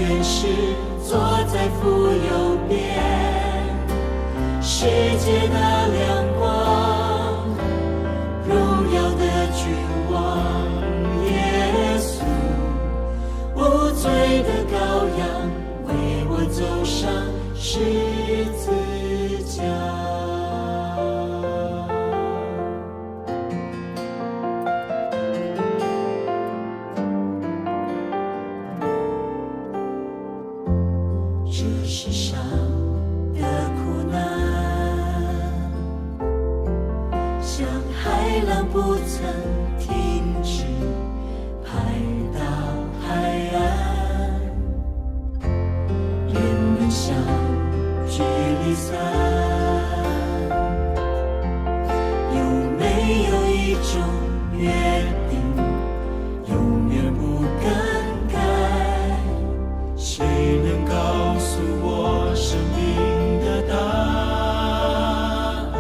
權勢，坐在父右邊，世界的亮光，榮耀的君王，耶穌，無罪的羔羊，為我走上十字架。這世上的苦難，像海浪不曾停止，拍打海岸。人們相聚離散，有沒有一種約定，永遠不更改？誰能告訴我生命的答案？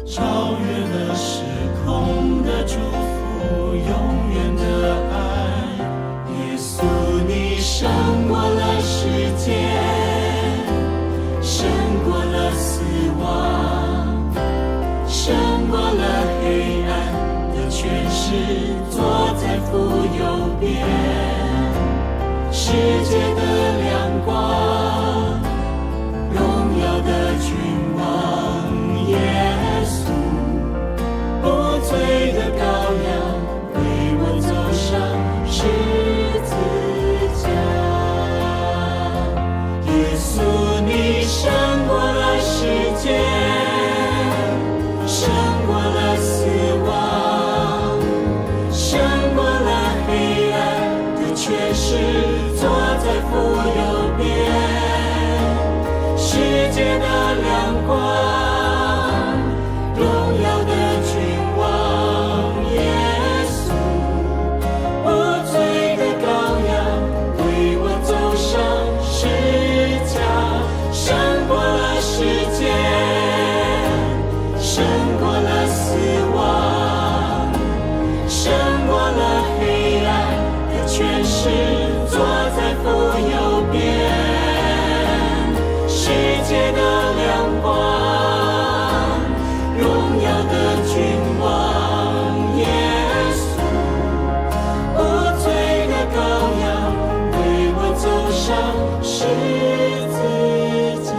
超越了時空的祝福，永遠的愛。耶穌，你勝過了世界，勝過了死亡，勝過了黑暗的權勢，坐在父右邊。世界的亮光，榮耀的君王，耶穌，無罪的羔羊，為我走上十字架。耶穌，你勝過了世界，勝過了死亡，勝過了黑暗的權勢，坐在父右邊。世界的亮光，榮耀的君王，耶穌，無罪的羔羊，為我走上十架，勝過了世界，勝過了死亡，勝過了黑暗的權勢，坐在父右邊。世界的亮光，榮耀的君王，耶穌，無罪的羔羊，為我走上十字架。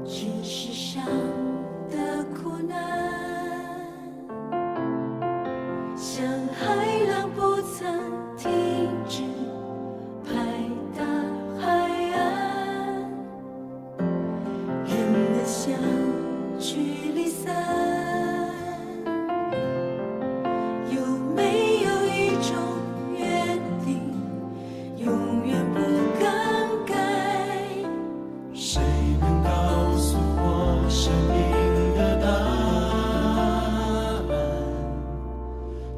這世上的苦難，像海浪不曾停止，拍打海岸。人們相聚離散，有沒有一種約定，永遠不更改？誰能告訴我生命的答案？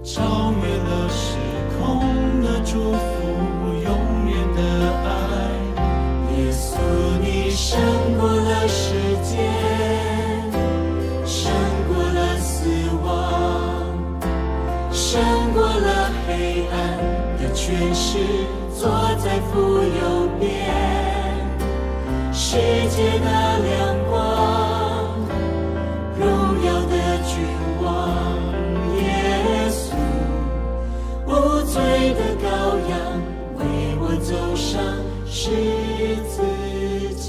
超越了時空的祝福，永遠的愛。耶穌，你勝過了世界，勝過了死亡，勝過了黑暗的權勢，坐在父右邊。世界的亮光，榮耀的君王，耶穌，無罪的羔羊，為我走上十字架。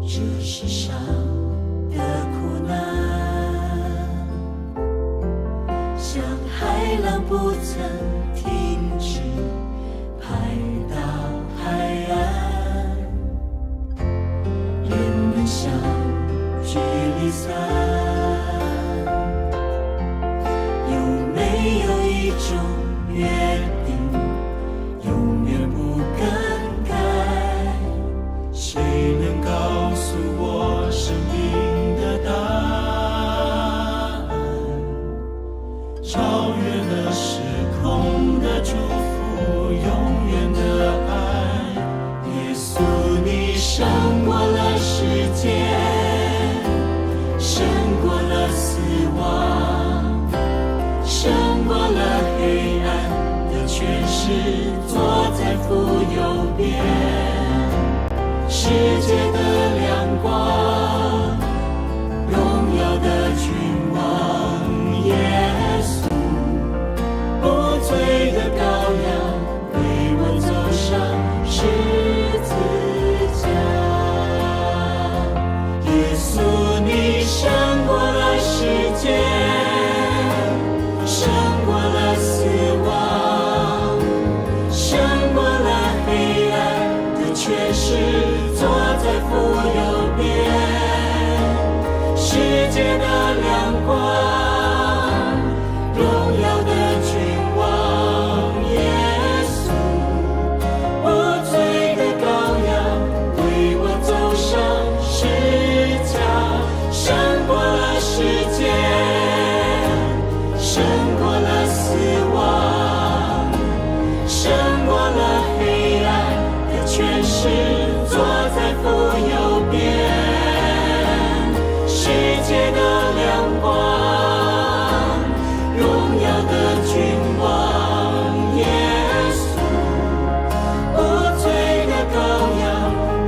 這世上的苦難，世界的亮光，榮耀的君王耶穌，無罪的羔羊，為我走上十字架。耶穌，你勝過了世界，勝過了死亡，勝過了黑暗的權勢，坐在父右邊。世界的亮光，榮耀的君王耶穌，無罪的羔羊，為我走上十架，勝過了世界，勝過了死亡，勝過了黑暗的權勢，坐在父右邊。世界的亮光，榮耀的君王耶穌，無罪的羔羊，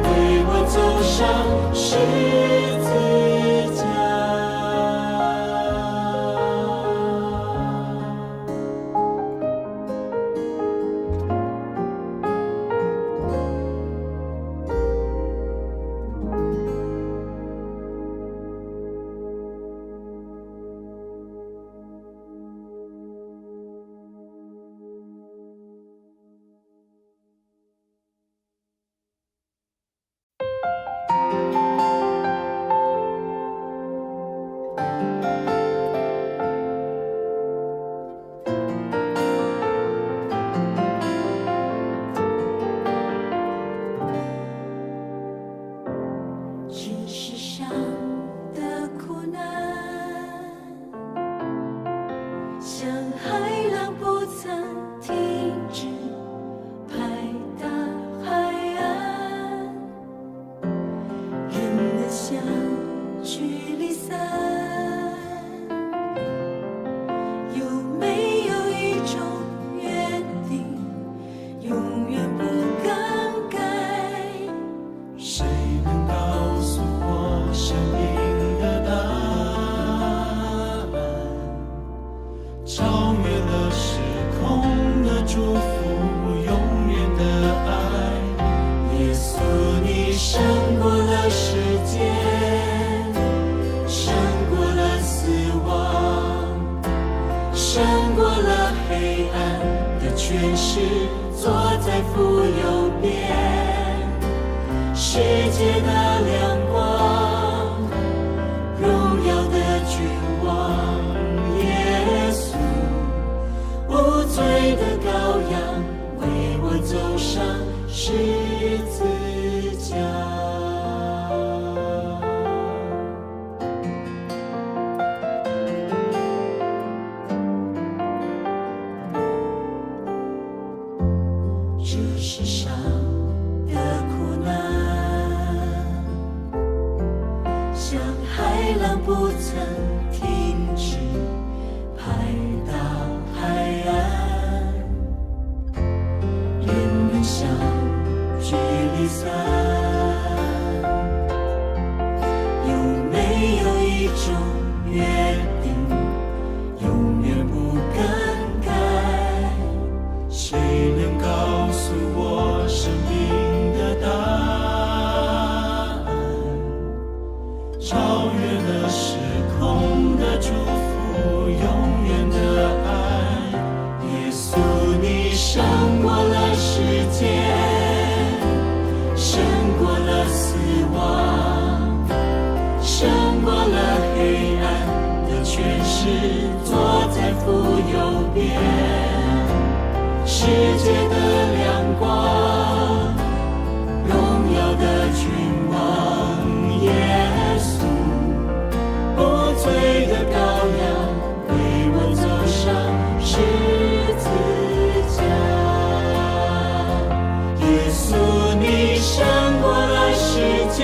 為我走上十字架。這世上的苦難，像海浪不曾停止拍打海岸，人們相聚離散，有沒有一種約定，永遠不更改？誰能告訴我生命的答案？超越了時空的祝福，永遠的愛。耶穌，你勝過了世界，勝過了死亡，勝過了黑暗的權勢，坐在父右邊。世界的亮光，榮耀的君王耶穌，無罪的羔羊，為我走上十字架。這世上的苦難，像海浪不曾停止拍打海岸，人們相聚離散，有沒有一種約定，永遠不更改？誰能告訴我生命的答案？超越了時空的祝福，永遠的愛。耶穌，你勝過了世界，勝過了死亡，勝過了黑暗的權勢，坐在父右邊。世界的亮光，榮耀的君王耶穌，無罪的羔羊，為我走上十字架。耶穌，你勝過了世界，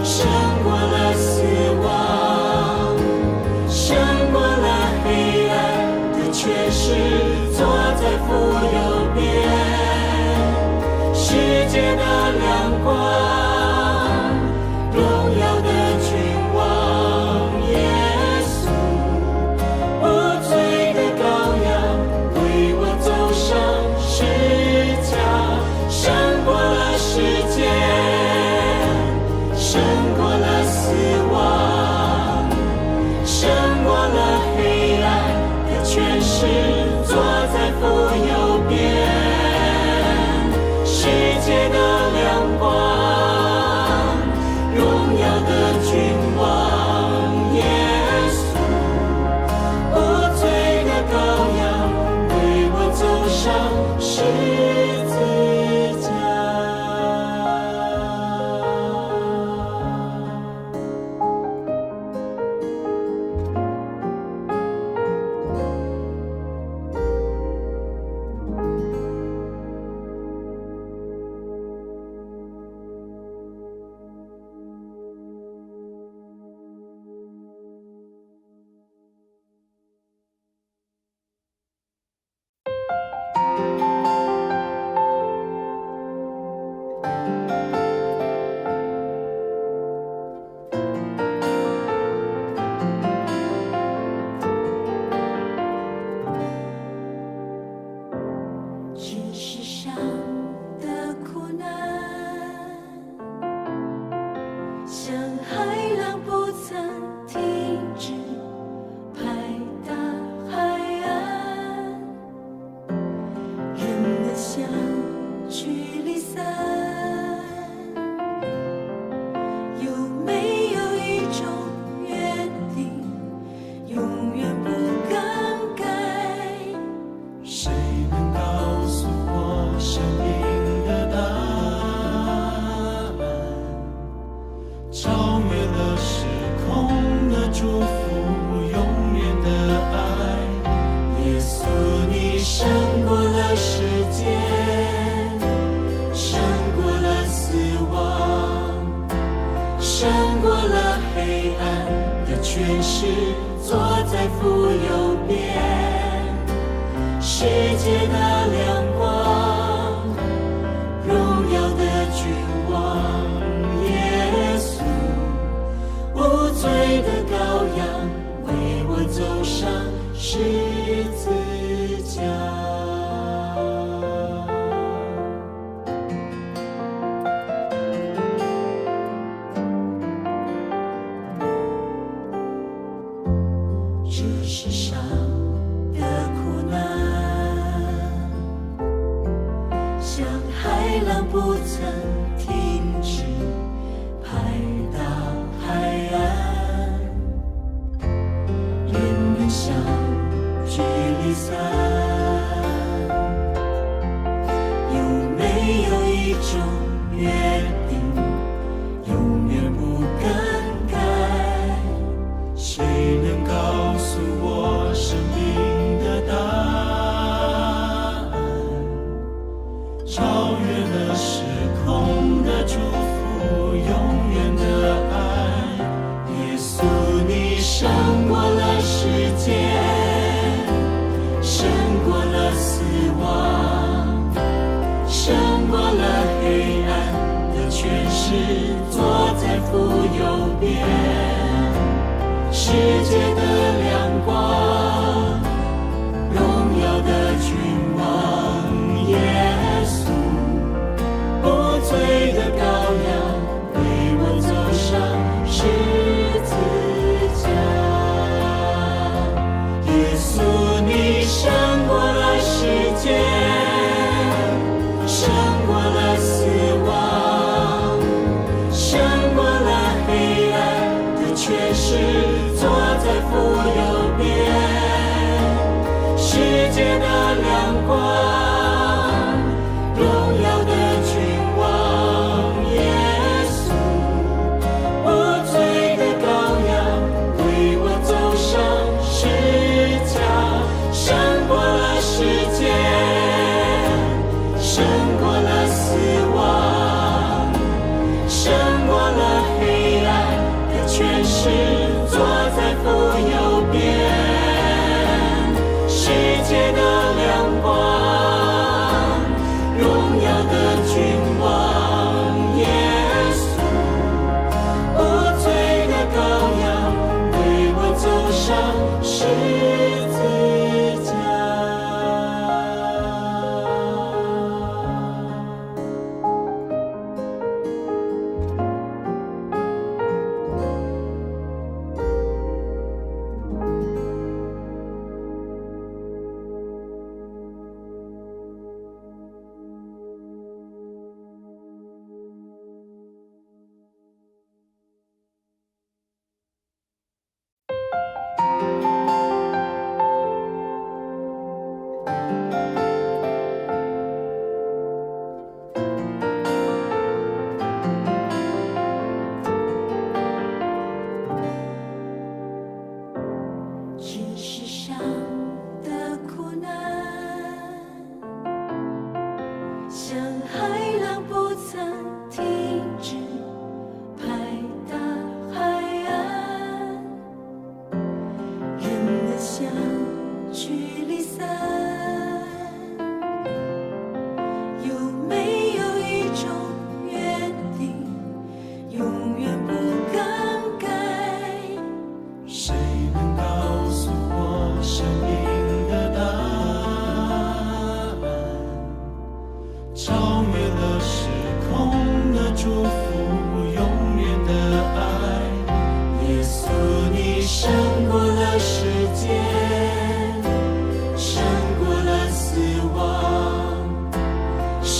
勝過了死亡，勝過了黑暗的權勢，坐在父右邊。世界界的亮光，榮耀的君王耶穌，無罪的羔羊，為我走上十架，勝過了世界，勝過了死亡，勝過了黑暗的權勢，坐在父右邊。世界的亮光，榮耀的君王耶穌，無罪的羔羊，為我走上十字架。這世上的苦難，像海浪不曾停止拍打海岸，人們相聚離散，有沒有一種約定，永遠不更改？誰能告訴我生命的答案？超越了時空的祝福，永遠的愛。耶穌，你勝過了世界，勝過了死亡，勝過了黑暗的權勢，坐在父右邊。世界的亮光，榮耀的君王耶穌，無罪的羔羊，為我走上十字架。這世上的苦難，像海浪不曾停止拍打海岸，人們相聚離散，有沒有一種約定，永遠不更改？誰能告訴我生命的答案？超越了時空的祝福，永遠的愛。耶穌，你勝過了世界，勝過了死亡，勝過了黑暗的權勢，坐在父右邊。世界的亮光，榮耀的君王耶穌，無罪的羔羊，為我走上十字架。耶穌，你勝過了世界，勝過了死亡，勝過了黑暗的權勢，坐在父越了時空的祝福，永遠的愛。耶穌，你勝過了時間，勝過了死亡，勝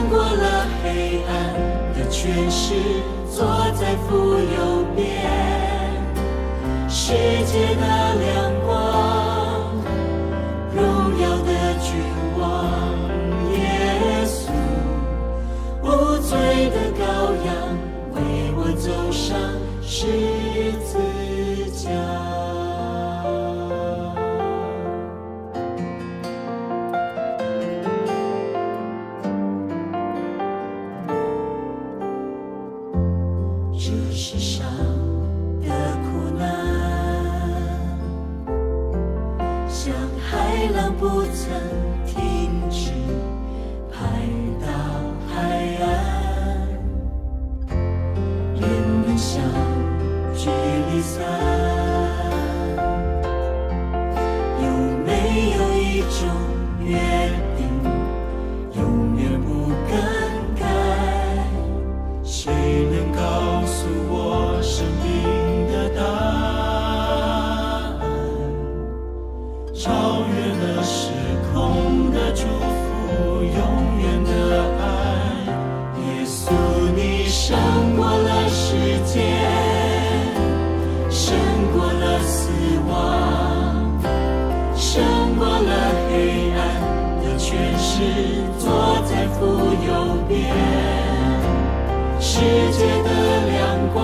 過了黑暗的權勢，坐在父右邊，世界的亮光，榮耀的君王，耶穌，無罪的羔羊，為我走上十字架。這世上的苦難，像海浪不曾停止，拍打海岸。人們相聚離散，有沒有一種約定，永遠不更改？誰能告訴我生命的答案？超越了時空的祝福，永遠的愛。耶穌，你勝過了時間，勝過了死亡，勝過了黑暗的權勢，坐在父右邊，世界的亮光，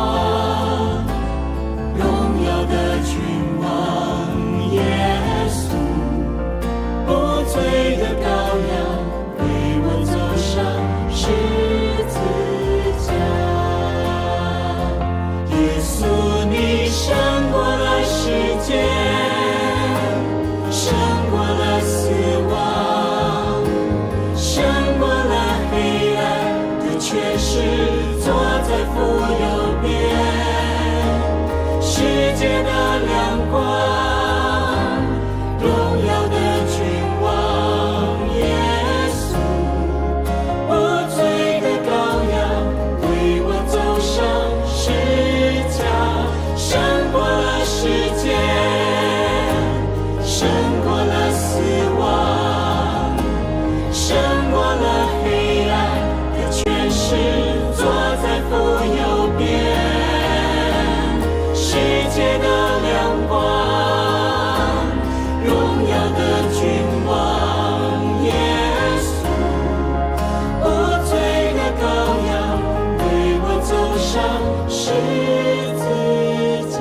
榮耀的君王，耶穌，無罪的羔羊，為我走上十字架。耶穌，你勝過了時間，勝過了死亡，勝過了黑暗的權勢，坐在父右邊，世界的亮光，榮耀的君王，耶穌，無罪的羔羊，為我走上十架，勝過了時間，勝過了死亡，勝過了黑暗的權勢，坐在父右邊，世界的亮光，榮耀的君王，耶穌，無罪的羔羊，為我走上十字架。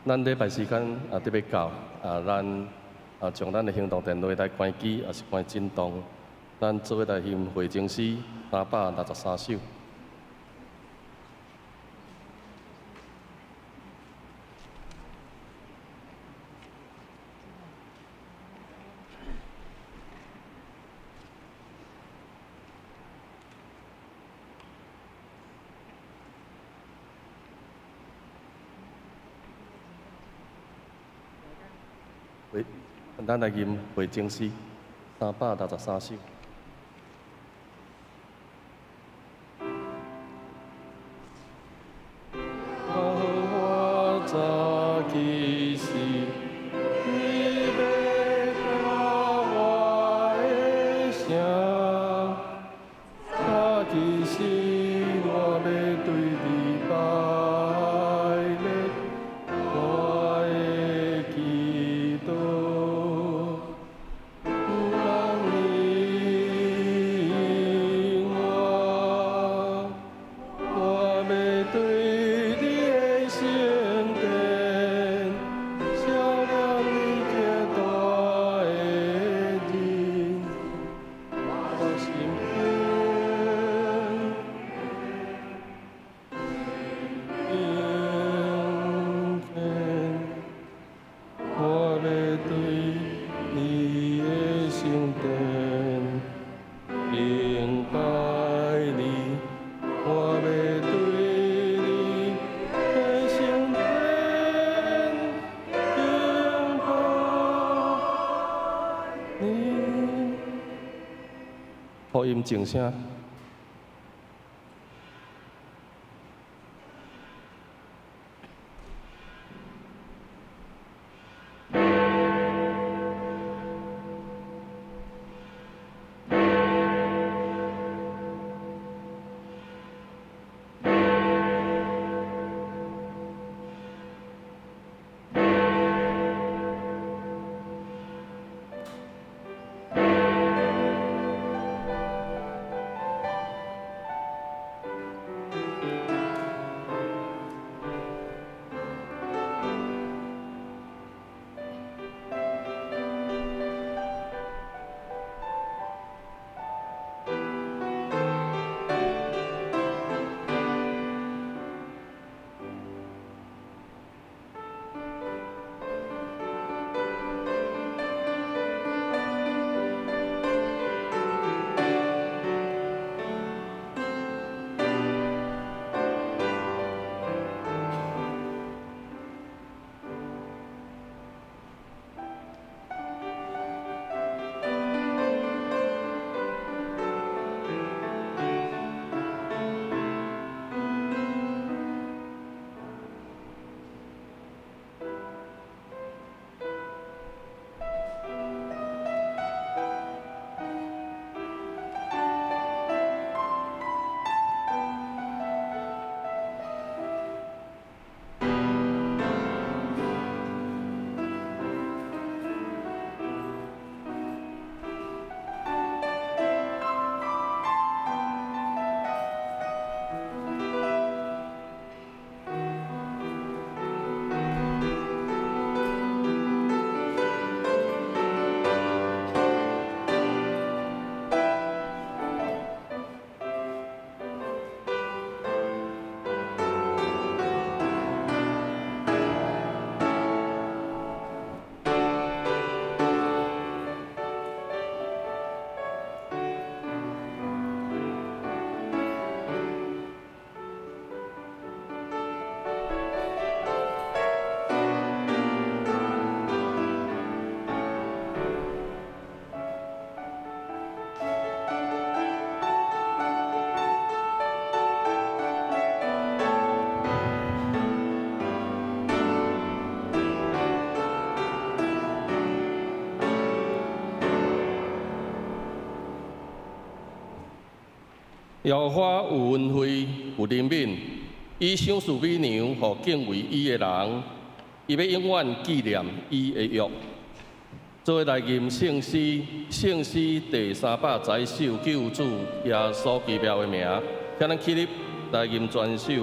咱禮拜時間啊，特別到啊，咱啊將咱的行動電話來關機，抑是關震動。咱做伙來吟回正詩363首。咱來吟回正詩363首。我早起時，你欲聽我的聲。早起時，我欲對你拜禮，我的祈禱。有人理我，我欲對你的聖殿，想念你極大的仁，我心靈敬我欲對你的聖殿敬拜你，我欲對你的聖殿敬拜你。福音靜聲。耶和華有恩惠，有憐憫，伊賞賜美糧予敬畏伊的人，伊欲永遠紀念伊的約。做伙來吟聖詩，聖詩第311首，救主耶穌奇妙的名，請咱起立來吟全首。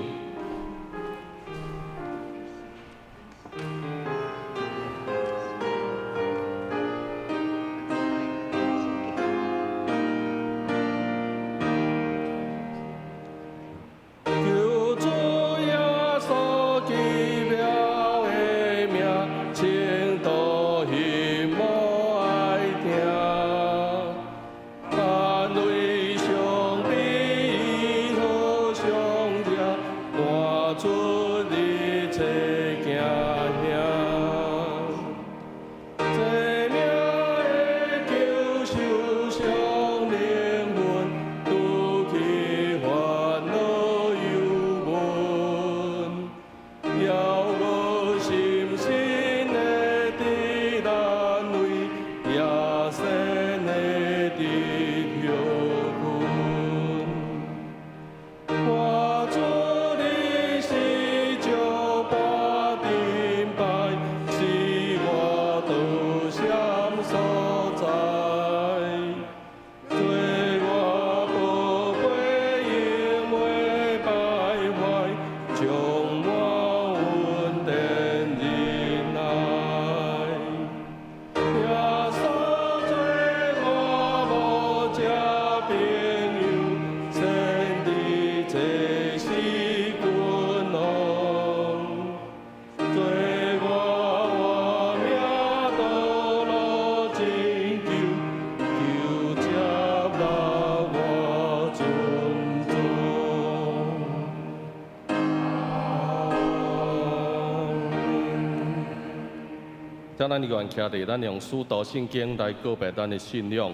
請咱願徛佇，咱用使徒信經來告白咱的信仰。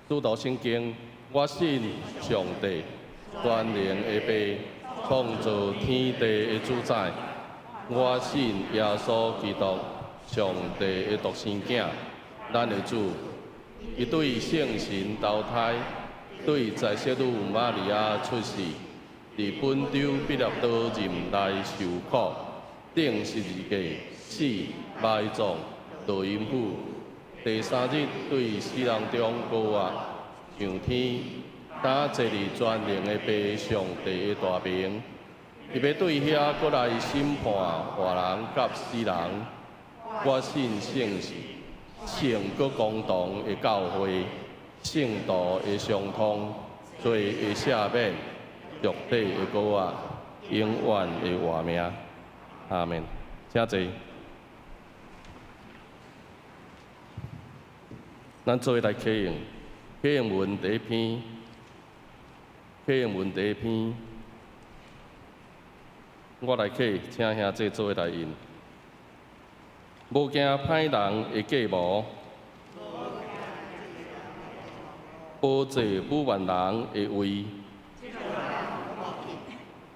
使徒信經，我信上帝，全能的父，創造天地的主宰。我信耶穌基督，上帝的獨生囝，咱的主。伊對聖神投胎，對在聖女瑪利亞出世，佇本丟彼拉多任內受苦，釘十字架，死，埋葬，落陰府，第三日對死人中復活，上天，擔坐佇全能的父上帝的大爿，伊欲對遐閣來審判活人佮死人。我信聖神，聖閣公同的教會，聖徒的相通，罪的赦免，肉體的復活，永遠的活命。阿們。請坐。咱做伙來啟用，啟用文第一篇，啟用文第一篇，我來啟，請兄弟做伙來印。無驚歹人的計謀，保濟武蠻人的位。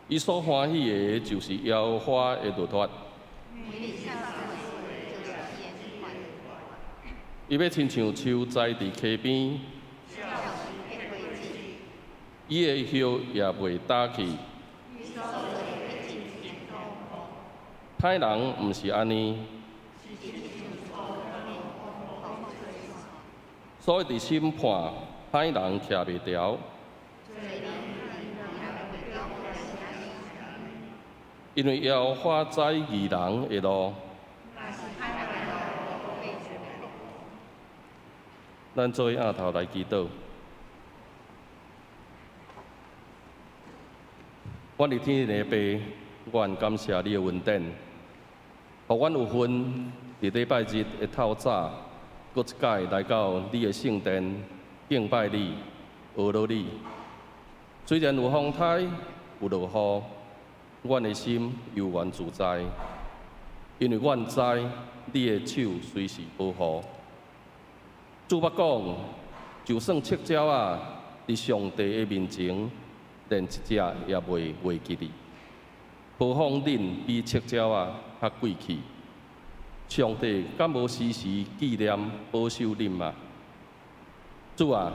伊所歡喜的，就是耶和華的律法。伊欲親像樹栽佇溪邊，伊的葉也袂焦去。歹人毋是按呢，所以佇審判，歹人徛袂牢。因為耶和華知義人的路。咱做伙徉頭來祈禱。阮佇天頂的父，阮感謝你的恩典，予阮有份佇禮拜日的透早，閣一擺來到你的聖殿敬拜你、學樂你。雖然有風颱、有落雨，阮的心悠然自在，因為阮知你的手隨時保護。主捌講，就算赤鳥仔佇上帝的面前，連一隻也袂袂記得。何況恁比赤鳥仔較貴氣？上帝敢無時時紀念保守恁嗎？主啊，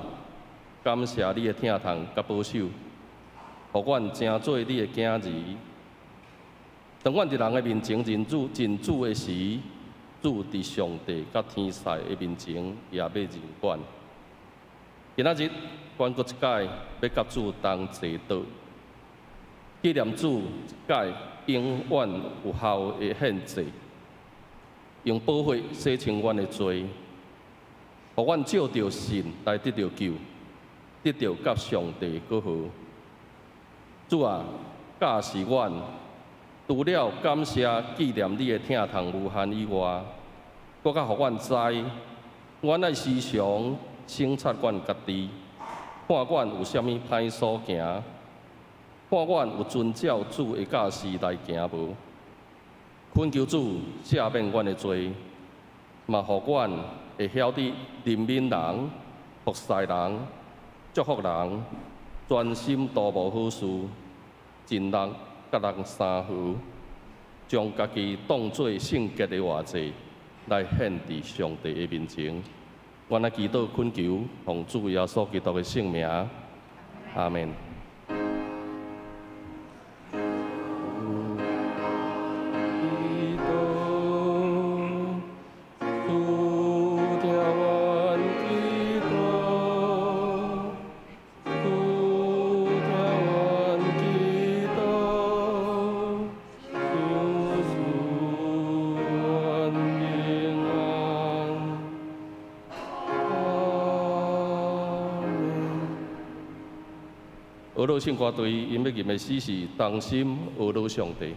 感謝你的疼痛佮保守，予阮成做你的囝兒。當阮佇人的面前認主、認主的時，主佇上帝佮天使的面前也欲認阮。今仔日，阮閣一擺欲佮主同齊桌，紀念主一擺永遠有效的獻祭，用寶血洗清阮的罪，予阮藉著信來得著救，得著佮上帝和好。主啊，教示阮，除了感謝紀念你的疼痛無限以外，閣較予阮知，阮愛時常省察阮家己，看阮有啥物歹所行，看阮有遵照主的教示來行無？懇求主赦免阮的罪，嘛予阮會曉得憐憫人、服侍人、祝福人，專心圖謀好事，盡力佮人相和，將家己當做聖潔的活祭來獻佇上帝的面前。阮來祈禱懇求，奉主耶穌基督的聖名，阿們。呵咾聖歌隊，𪜶欲吟的詩是同心呵咾上帝。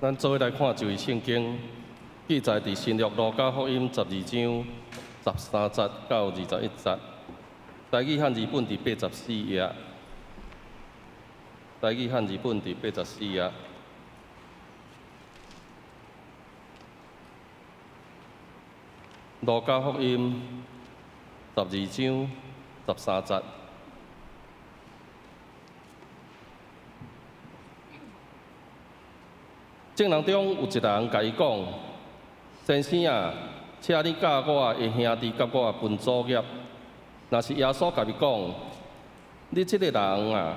咱做伙來看這位聖經記載佇新約路加福音12章13節到21節，台語漢字本佇84頁，台語漢字本佇84頁。路加福音12章13節。眾人中有一人共伊講：先生啊，請你教我的兄弟佮我分祖業。若是耶穌共伊講：你這個人啊，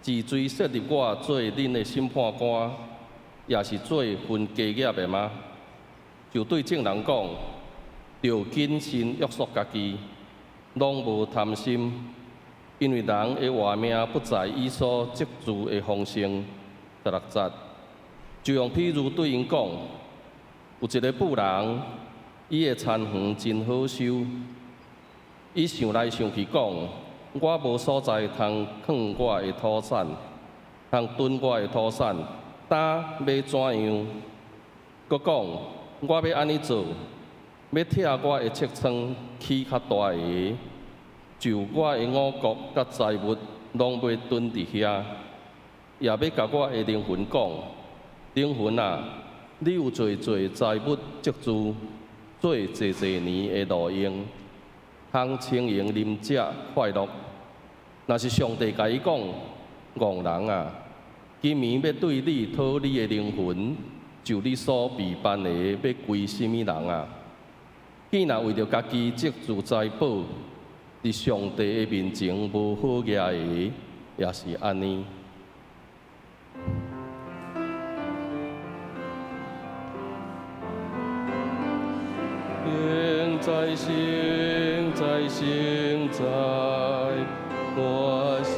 治罪設立我做恁的審判官，也是做分家業的嗎？就對眾人講：著謹慎約束家己，攏無貪心，因為人的活命不在伊所積聚的豐盛。16節。就用譬喻對𪜶講：有一個富人，伊的田園真好收。伊想來想去講：我無所在通囥我的土產，通囤我的土產，今欲怎樣？閣講：我欲按呢做，欲拆我的穀倉起較大个，就我的五穀佮財物攏欲囤佇遐，也欲共我的靈魂講。靈魂啊，你有濟濟財物積聚，做濟濟年的路用，通輕盈啉食快樂。若是上帝共伊講，戇人啊，今暝欲對你討你的靈魂，就你所備辦的，欲歸啥物人啊？囝若為著家己積聚財寶，佇上帝的面前無好額的，也是按呢。聖哉，聖哉，聖哉，我心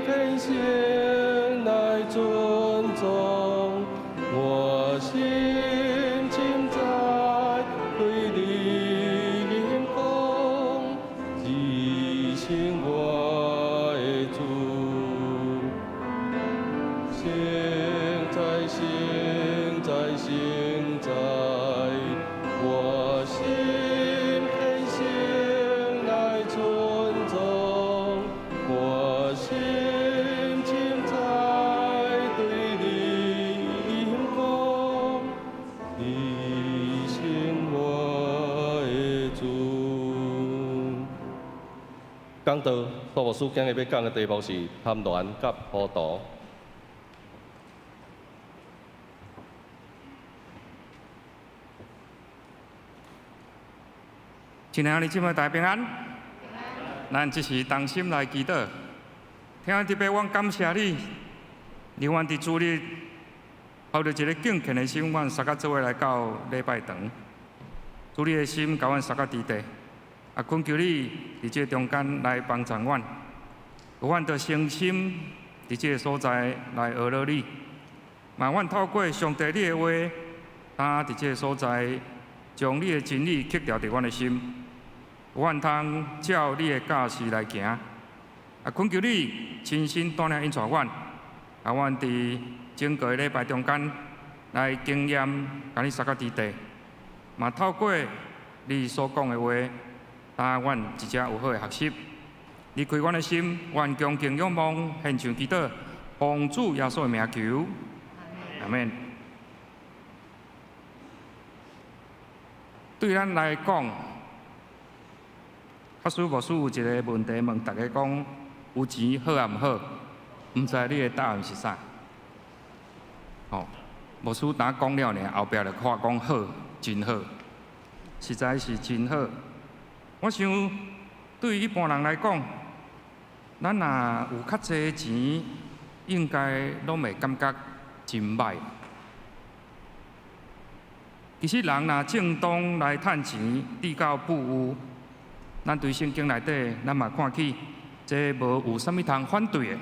虔誠來尊崇，我心深知對你吟講，至聖我的主。聖哉，聖哉，聖哉，我心虔誠來尊崇，我心深知對你吟講，至聖我的主。講道，蘇牧師今日欲講的題目是貪婪佮糊塗。親愛的姊妹，大家平安。咱這時同心來祈禱。天父，特別阮感謝你，讓阮佇主日抱著一个敬虔的心，阮相佮做伙來到禮拜堂。主你的心共阮相佮佇地，啊，懇求你佇這中間來幫助阮，予阮著誠心佇這个所在來學了你。嘛，阮透過上帝你的話，啊，佇這个所在將你的真理刻牢佇阮的心，予阮通照你的教示來行。啊，懇求你親身帶領引帶阮，啊，阮佇整個禮拜中間來經驗，共你相佮佇地，嘛透過你所講的話，帶阮一隻有好的學習。你開阮的心，阮恭敬仰望，獻上祈禱，奉主耶穌的名求，阿們。對咱來講，假使牧師有一个問題問大家講，有錢好抑毋好？毋知你的答案是啥？吼，牧師當講了爾，後壁就看講好，真好，實在是真好。我想對一般人來講，咱若有較濟錢，應該攏會感覺真䆀。其實人若正當來趁錢，至到富有，咱對聖經內底，咱嘛看起，這無有啥物通反對的。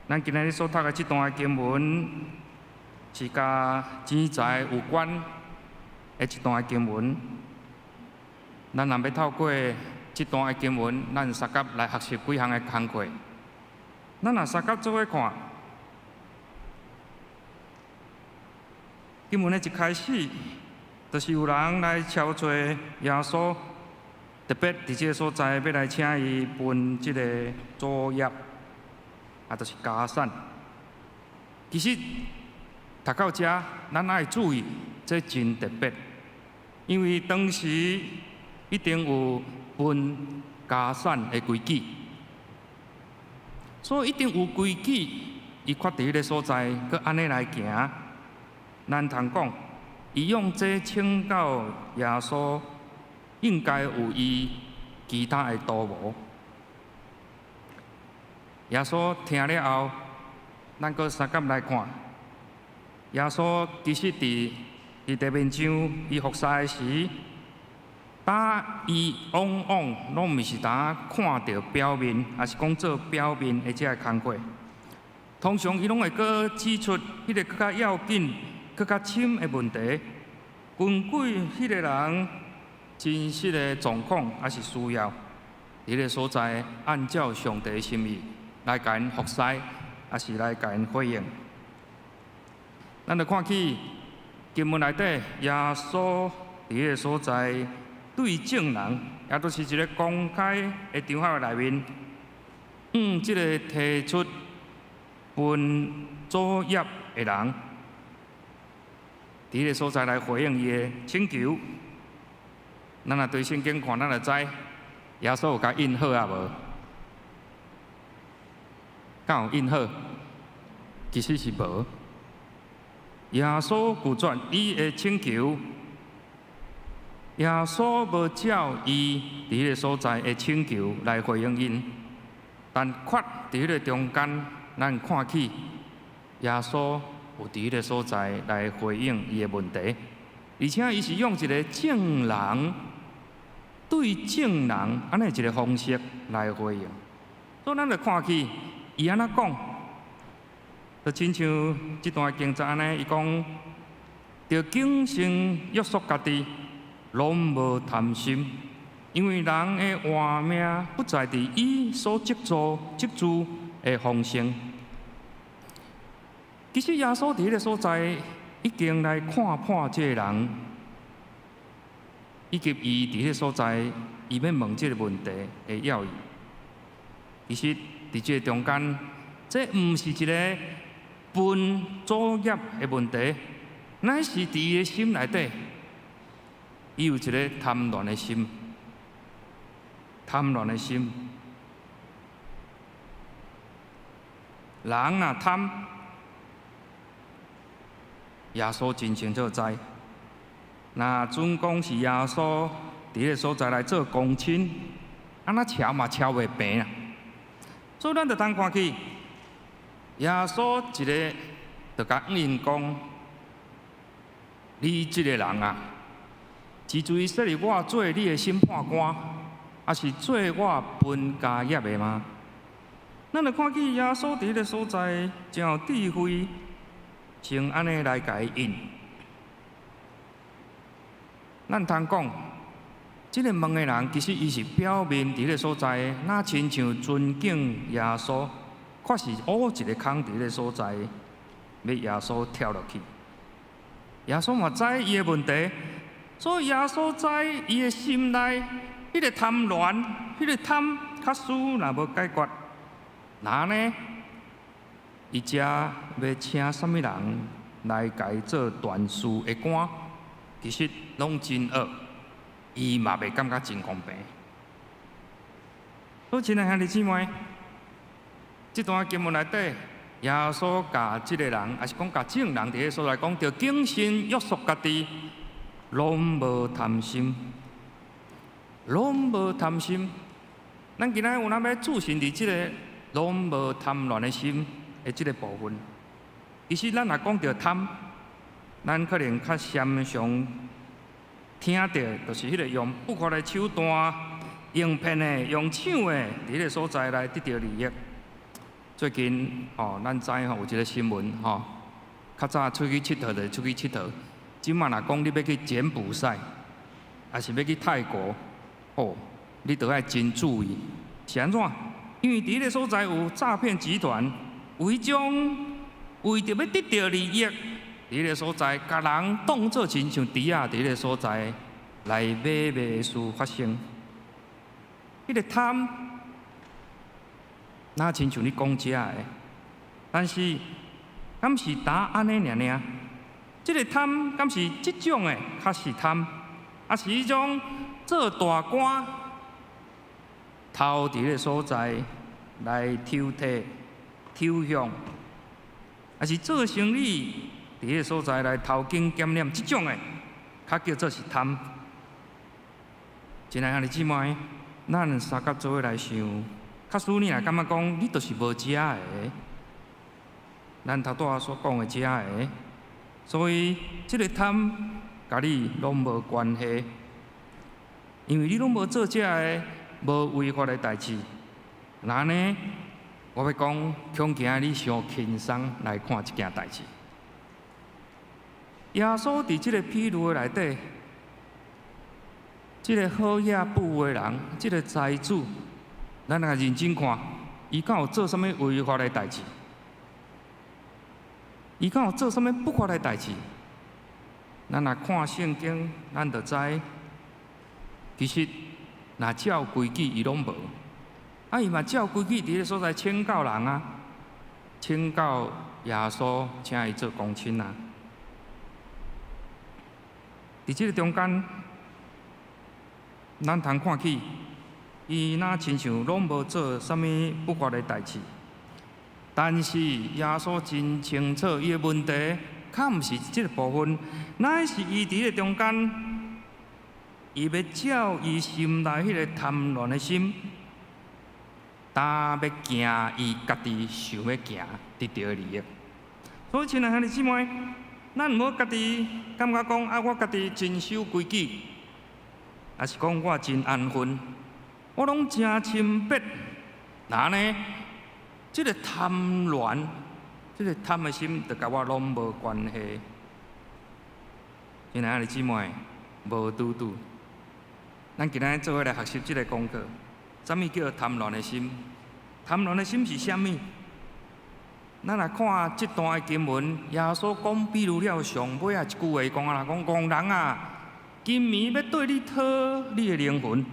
咱今日所讀的這段經文，是佮錢財有關的一段經文。咱若欲透過這段的經文，咱相佮來學習幾項的工課。咱若相佮做伙看，經文的一開始，就是有人來敲揣耶穌，特別佇這个所在欲來請伊分這个祖業，啊，就是家產。其實讀到遮，咱愛注意，這真特別，因為當時一定有分家產的規矩，所以一定有規矩，伊決佇彼个所在，閣按呢來行。咱通講，伊用這請教耶穌，應該有伊其他的圖謀。耶穌聽了後，咱閣相佮來看，耶穌其實佇地面上，伊服侍的時，當伊往往攏毋是當看著表面，抑是講做表面的這个工課。通常伊攏會閣指出彼个閣較要緊、閣較深的問題，根據彼个人真實的狀況，抑是需要，佇彼个所在按照上帝的心意來共𪜶服侍，抑是來共𪜶回應。咱就看起經文內底，耶穌佇彼个所在對眾人，也都是一个公開的場合內面，這个提出分祖業的人，佇彼个所在來回應伊的請求。咱若對聖經看，咱就知耶穌有共應好抑無？敢有應好？其實是無。耶穌拒絕伊的請求，耶穌無照伊佇彼个所在的請求來回應𪜶，但卻佇彼个中間，咱看起耶穌有佇彼个所在來回應伊的問題，而且伊是用一个眾人對眾人按呢一个方式來回應，所以咱就看起伊按怎講，就親像這段經節按呢，伊講，著謹慎約束家己，攏無貪心，因為人的活命不在佇伊所積儲積聚的豐盛。其實耶穌佇彼个所在已經來看破這个人，以及伊佇彼个所在，伊欲問這个問題的要義。其實佇這个中間，這毋是一个分祖業的問題，乃是佇伊的心內底，伊有一个貪戀的心，貪戀的心。人若貪，耶穌真清楚知。若準講是耶穌佇彼个所在來做公親，按怎撨嘛撨袂平啊！所以咱就通看起，耶穌一个就共𪜶講：你這个人啊，只注意設立我做你的審判官，抑是做我分家業的嗎？咱就看見耶穌佇彼个所在真有智慧，先按呢來共伊應。咱通講，這个問的人其實伊是表面佇彼个所在，若親像尊敬耶穌，確實挖一个空佇彼个所在，欲耶穌跳落去。耶穌嘛知伊的問題，所以耶穌知伊的心內彼个貪戀、彼个貪，確實若無解決，那呢？伊才欲請啥物人來共伊做斷事的官，其實攏真惡，伊嘛袂感覺真公平。所以，親愛兄弟姊妹，這段經文內底，耶穌共這个人，抑是講共眾人佇彼个所在講，著謹慎約束家己，攏無貪心，攏無貪心。咱今仔日有哪欲注神佇這个攏無貪戀的心的這个部分。其實咱若講著貪，咱可能較常常聽著，就是彼个用不法的手段，用騙的、用搶的，佇彼个所在來得著利益。最近吼，咱知吼有一个新聞吼，較早出去𨑨迌就出去𨑨迌，這馬若講你欲去柬埔寨，抑是欲去泰國，哦，你著愛真注意，是按怎？因為佇彼个所在有詐騙集團，有彼種為著欲得著利益，佇彼个所在，共人當做親像豬仔佇彼个所在來買賣的事發生。彼個貪，若親像你講食的，但是敢是焦按呢爾爾？這個貪敢是這種的較是貪，抑是彼種做大官偷佇彼个所在來抽提、抽向，抑是做生意佇彼个所在來偷工減料，這種的較叫做是貪。親愛兄弟姊妹，咱相佮做伙來想，假使你若感覺講你就是無食的，咱頭拄仔所講的食的，所以這個貪佮你攏無關係，因為你攏無做這个無違法的代誌。那按呢，我欲講，恐驚你傷輕鬆來看這件代誌。耶穌佇這個譬喻的內底，這個好額富的人，這個財主，咱來認真看，伊敢有做啥物違法的代誌？伊敢有做啥物不法的代誌？咱若看聖經，咱就知，其實若照規矩，伊攏無。啊，伊嘛照規矩佇彼个所在請教人啊，請教耶穌，請伊做公親啊。佇這個中間，咱通看起，伊若親像攏無做啥物不法的代誌，但是耶穌真清楚，伊的問題較毋是這個部分，乃是伊佇彼個中間，伊欲照伊心內彼個貪戀的心，焦欲行伊家己想欲行得著的利益。所以，親愛兄弟姊妹，咱毋好家己感覺講啊，我家己真守規矩，抑是講我真安分，我攏誠清白。若按呢，這個貪戀，這個貪的心，就佮我攏無關係。親愛兄弟姊妹，無拄拄。咱今仔做伙來學習這個功課。啥物叫貪戀的心？貪戀的心是啥物？咱來看這段的經文，耶穌講比喻了上尾仔一句話，講按怎？講戇人啊，今暝欲對你討你的靈魂，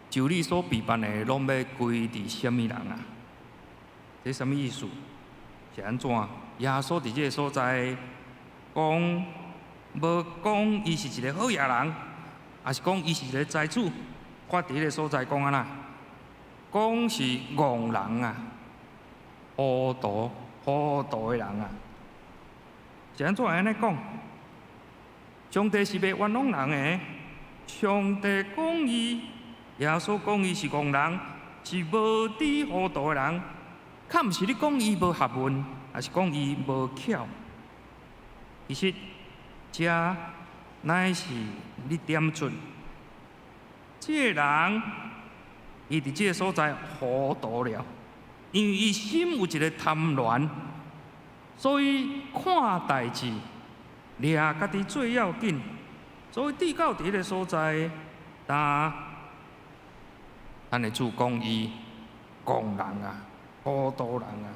就你所備辦的，攏欲歸佇啥物人啊？這啥物意思？是按怎？耶穌佇這个所在講，無講伊是一个好額人，抑是講伊是一个財主？我佇彼个所在講按怎？講是戇人啊，糊塗糊塗的人啊！是按怎會按呢講？上帝是袂冤枉人的。上帝講伊，耶穌講伊是戇人，是無知糊塗的人，較毋是咧講伊無學問，抑是講伊無巧。其實，這乃是咧點出，這个人伊佇這个所在糊塗了，因為伊心有一个貪戀，所以看代誌掠家己最要緊，所以至到佇彼个所在，焦咱的主講伊戇人啊，糊塗人啊，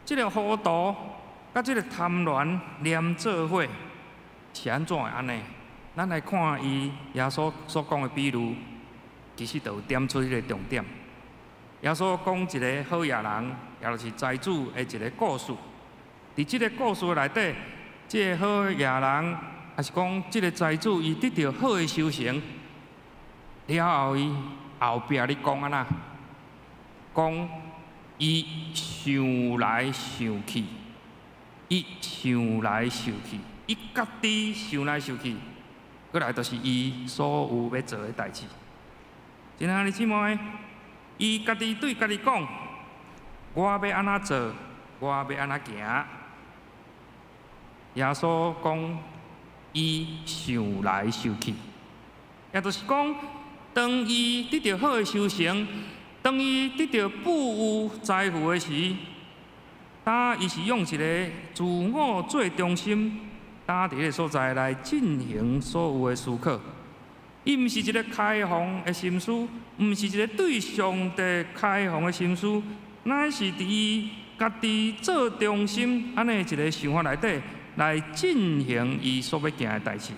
這个糊塗佮這个貪戀連做伙是按怎會按呢？咱來看伊耶穌所講的比喻，其實就有點出彼个重點。耶穌講一个好額人，也就是財主的一个故事。佇這个故事內底，這個好額人，抑是講這个財主，伊得著好的收成了後，伊後壁咧講按怎？講伊想來想去，伊想來想去，伊家己想來想去，閣來就是伊所有欲做的代誌。親愛的姊妹，伊家己對家己講：我欲按怎做，我欲按怎行。耶穌講，伊想來想去，也就是講，當伊得著好的收成，當伊得著富有財富的時，焦伊是用一个自我做中心，焦佇彼个所在來進行所有的思考。伊毋是一个開放的心思，毋是一个對上帝開放的心思，乃是佇伊家己做中心，按呢一个想法內底來進行伊所欲行的代誌。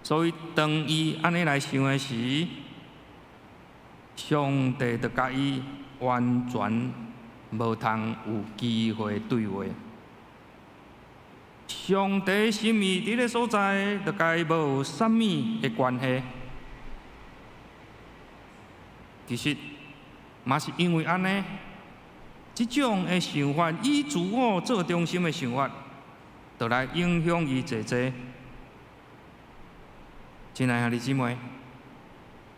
所以當伊按呢來想的時，上帝就共伊完全無通有機會對話。上帝心意佇咧所在，就共伊無啥物的關係。其實，嘛是因為按呢，這種的想法，以自我做中心的想法，就來影響伊濟濟。親愛兄弟姊妹，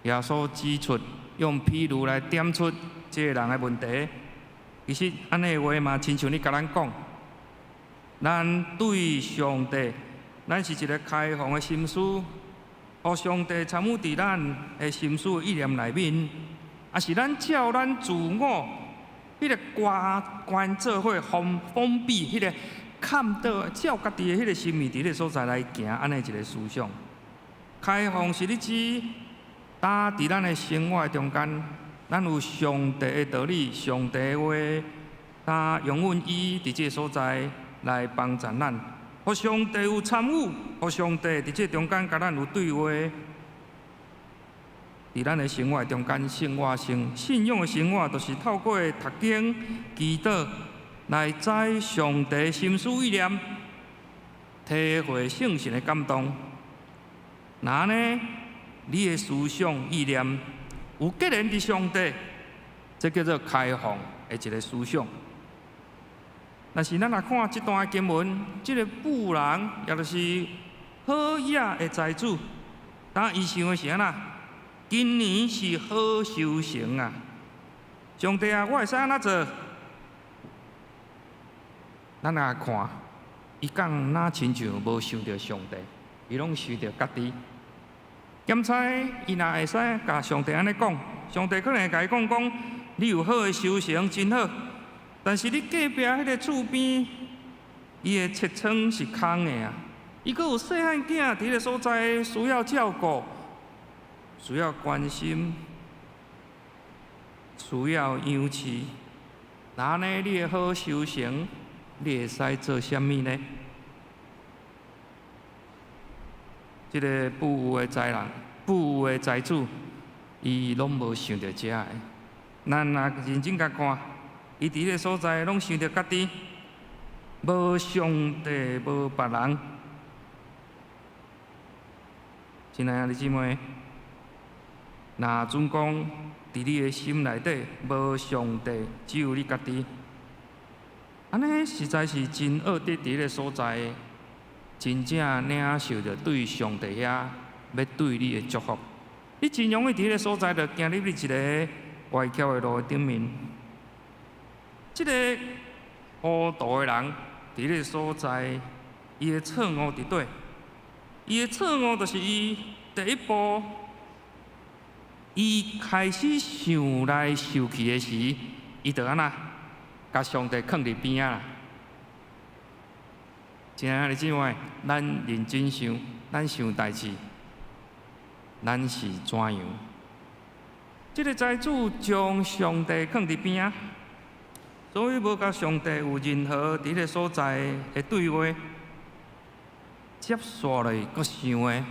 耶穌指出，用譬喻來點出這个人的問題。其實，按呢話嘛，親像你共咱講，咱對上帝，咱是一个開放的心思，予上帝參與佇咱的心思意念內面，抑是咱照咱自我，彼个關關做伙封封閉，彼个看到照家己的彼个心意佇彼个所在來行，按呢一个思想。開放是咧指，當佇咱的生活中間，咱有上帝的道理、上帝的話，當容允伊佇這个所在來幫助咱，予上帝有參與，予上帝佇這中間共咱有對話。佇咱的生活中間，生活性信仰的生活，就是透過讀經、祈禱來知上帝心思意念，體會聖神的感動。若按呢，你的思想意念有結連佇上帝，這叫做開放的一个思想。但是咱若看這段經文，這个富人，也就是好額的財主，當伊想的是按怎？今年是好收成啊！上帝啊，我會使按怎做？咱來看，伊敢若親像無想著上帝，伊攏想著家己。檢查伊若會使共上帝按呢講，上帝可能會共伊講講，你有好的收成真好，但是你隔壁彼个厝邊，伊的廁倉是空的啊，伊閣有細漢囝佇彼个所在需要照顧，需要關心，需要養飼。若按呢，你的好收成，你會使做啥物呢？這个富有的財人，富有的財主，伊攏無想著這个。咱若認真共看，伊佇彼个所在攏想著家己，無上帝，無別人。親愛的兄弟姊妹，若準講佇你的心內底無上帝，只有你家己，按呢實在是真惡得佇彼个所在，真正領受著對上帝遐欲對你的祝福。你真容易佇彼个所在就行入去一个歪曲的路頂面。這个糊塗的人佇彼个所在，伊的錯誤佇佗？伊的錯誤就是伊第一步，伊開始想來想去的時，伊就按怎，共上帝囥佇邊仔啦。親愛的姊妹，咱認真想，咱想代誌，咱是怎樣？這个財主將上帝囥佇邊仔，所以無共上帝有任何佇彼个所在的對話。接紲落去，閣想的，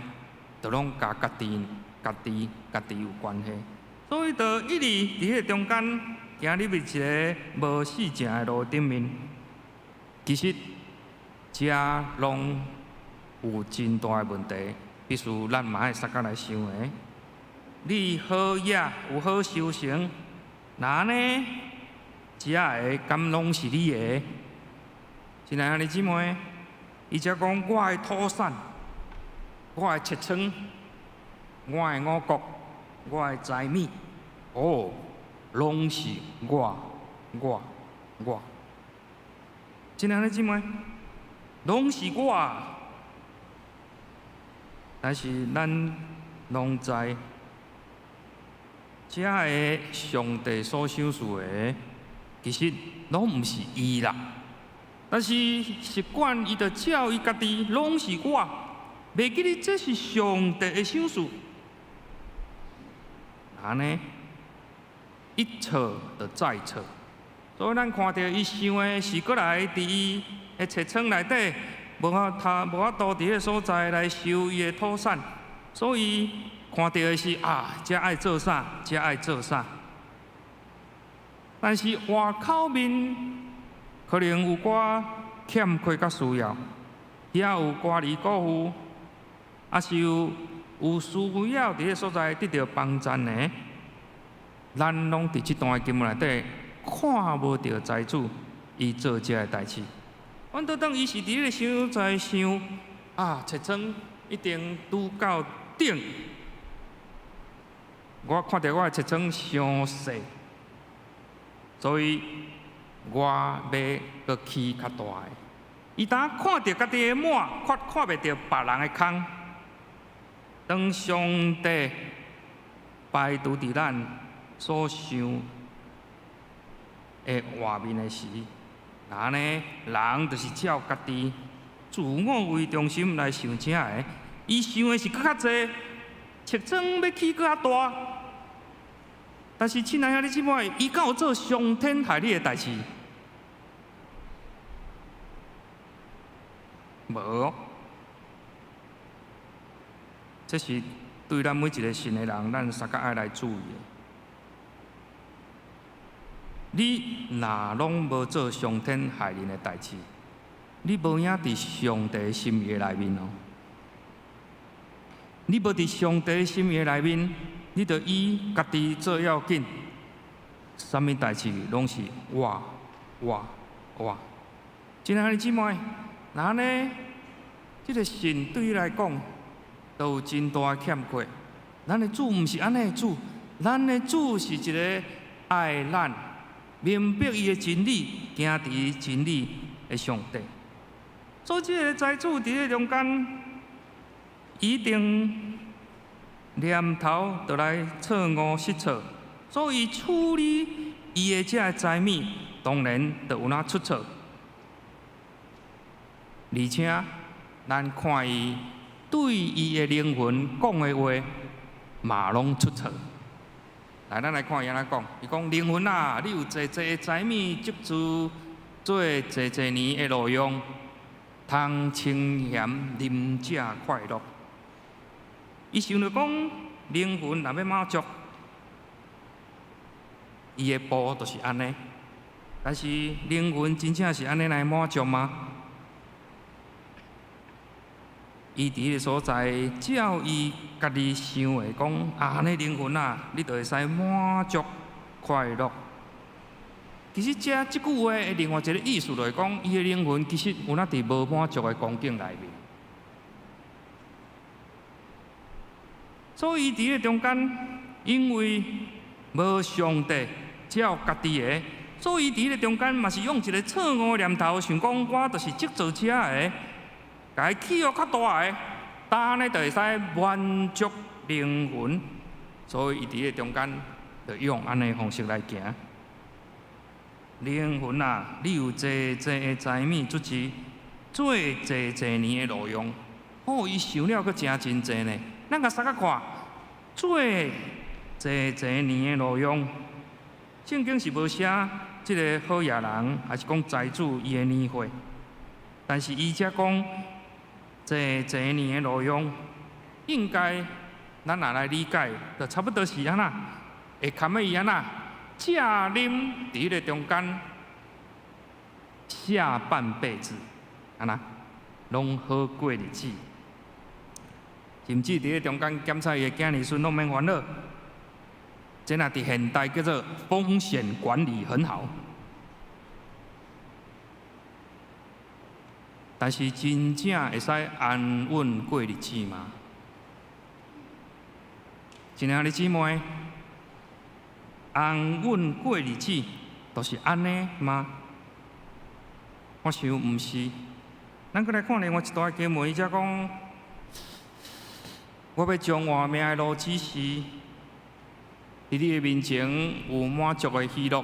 就攏共家己、家己、家己有關係。所以，就一直佇彼個中間行入去一个無四正的路頂面。其實，遮攏有真大的問題，必須咱嘛愛相共來想的。你好額有好收成，若按呢，遮的敢攏是你的？親愛的姊妹，伊才講我的土產，我的切倉，我的五穀，我的財物，哦，攏是我，我，我。親愛的姊妹，攏是我。但是咱攏知，遮个上帝所賞賜的，其實攏毋是伊啦。但是習慣伊就照伊家己，攏是我，袂記得這是上帝的賞賜。按呢，一錯就再錯，所以咱看著伊想的是閣來佇伊的冊倉內底，無法度佇彼个所在來收伊的土產，所以看著的是啊，這愛做啥，這愛做啥。但是外口面可能有寡欠缺佮需要，遐有乖離辜負，抑是有需要佇彼个所在得著幫贊的，咱攏佇這段經文內底看無著財主伊做這个代誌。阮倒當伊是佇彼個所在想啊，冊倉一定拄到頂。我看著我的冊倉傷細，所以我欲閣起較大的。伊當看著家己的滿，卻看袂著別人的空。當上帝排除佇咱所想的外面的時，那呢，人就是照家己自我為中心來想這个。伊想的是閣較濟，冊倉欲起閣較大。但是親愛兄弟姊妹，伊敢有做傷天害理的代誌？無。這是對咱每一个信的人，咱相較愛來注意的。你若攏無做傷天害人的代誌，你無影佇上帝心意的內面哦。你無佇上帝心意的內面，你著以家己做要緊，啥物代誌攏是我、我、我。親愛的姊妹，若按呢，這个信對你來講，都有真大的欠缺。咱的主毋是按呢的主，咱的主是一个愛咱、明白伊的真理、行佇真理的上帝。所以，這个財主佇咧中間，一定念頭就來錯誤失措，所以處理伊的這个財物，當然就有哪出錯。而且，咱看伊對伊的靈魂講的話，嘛攏出錯。來，咱來看伊按怎講。伊講靈魂啊，你有濟濟的財物積聚，做濟濟年的路用，通清閒啉食快樂。伊想著講，靈魂若欲滿足，伊的步就是按呢。但是靈魂真正是按呢來滿足嗎？伊佇彼个所在，照伊家己想的講，啊，按呢靈魂啊，你就會使滿足快樂。其實這句話的另外一个意思就是講，伊的靈魂其實有哪佇無滿足的光景內面。所以佇彼个中間，因為無上帝，照家己的，所以佇彼个中間嘛是用一个錯誤的念頭，想講我就是織造這个。共伊起予較大个，按呢就會使滿足靈魂，所以伊佇彼个中間就用按呢方式來行。靈魂啊，你有濟濟的財物足資，做濟濟年的路用，哦，伊想了閣誠真濟呢。咱共相佮看，做濟濟年的路用，聖經是無寫這个好野人，抑是講財主伊的年歲，但是伊遮講。濟濟年的路用，應該咱若來理解，就差不多是按怎，會堪的伊按怎，食啉佇彼个中間，下半輩子，按怎，攏好過日子。甚至佇彼个中間檢查伊的囝兒孫攏免煩惱。這若佇現代叫做風險管理很好。但是真正會使安穩過日子嗎？親愛的姊妹，安穩過日子就是按呢嗎？我想毋是。咱閣來看另外一段經文，伊才講：我欲將活命的路指示，佇你的面前有滿足的喜樂，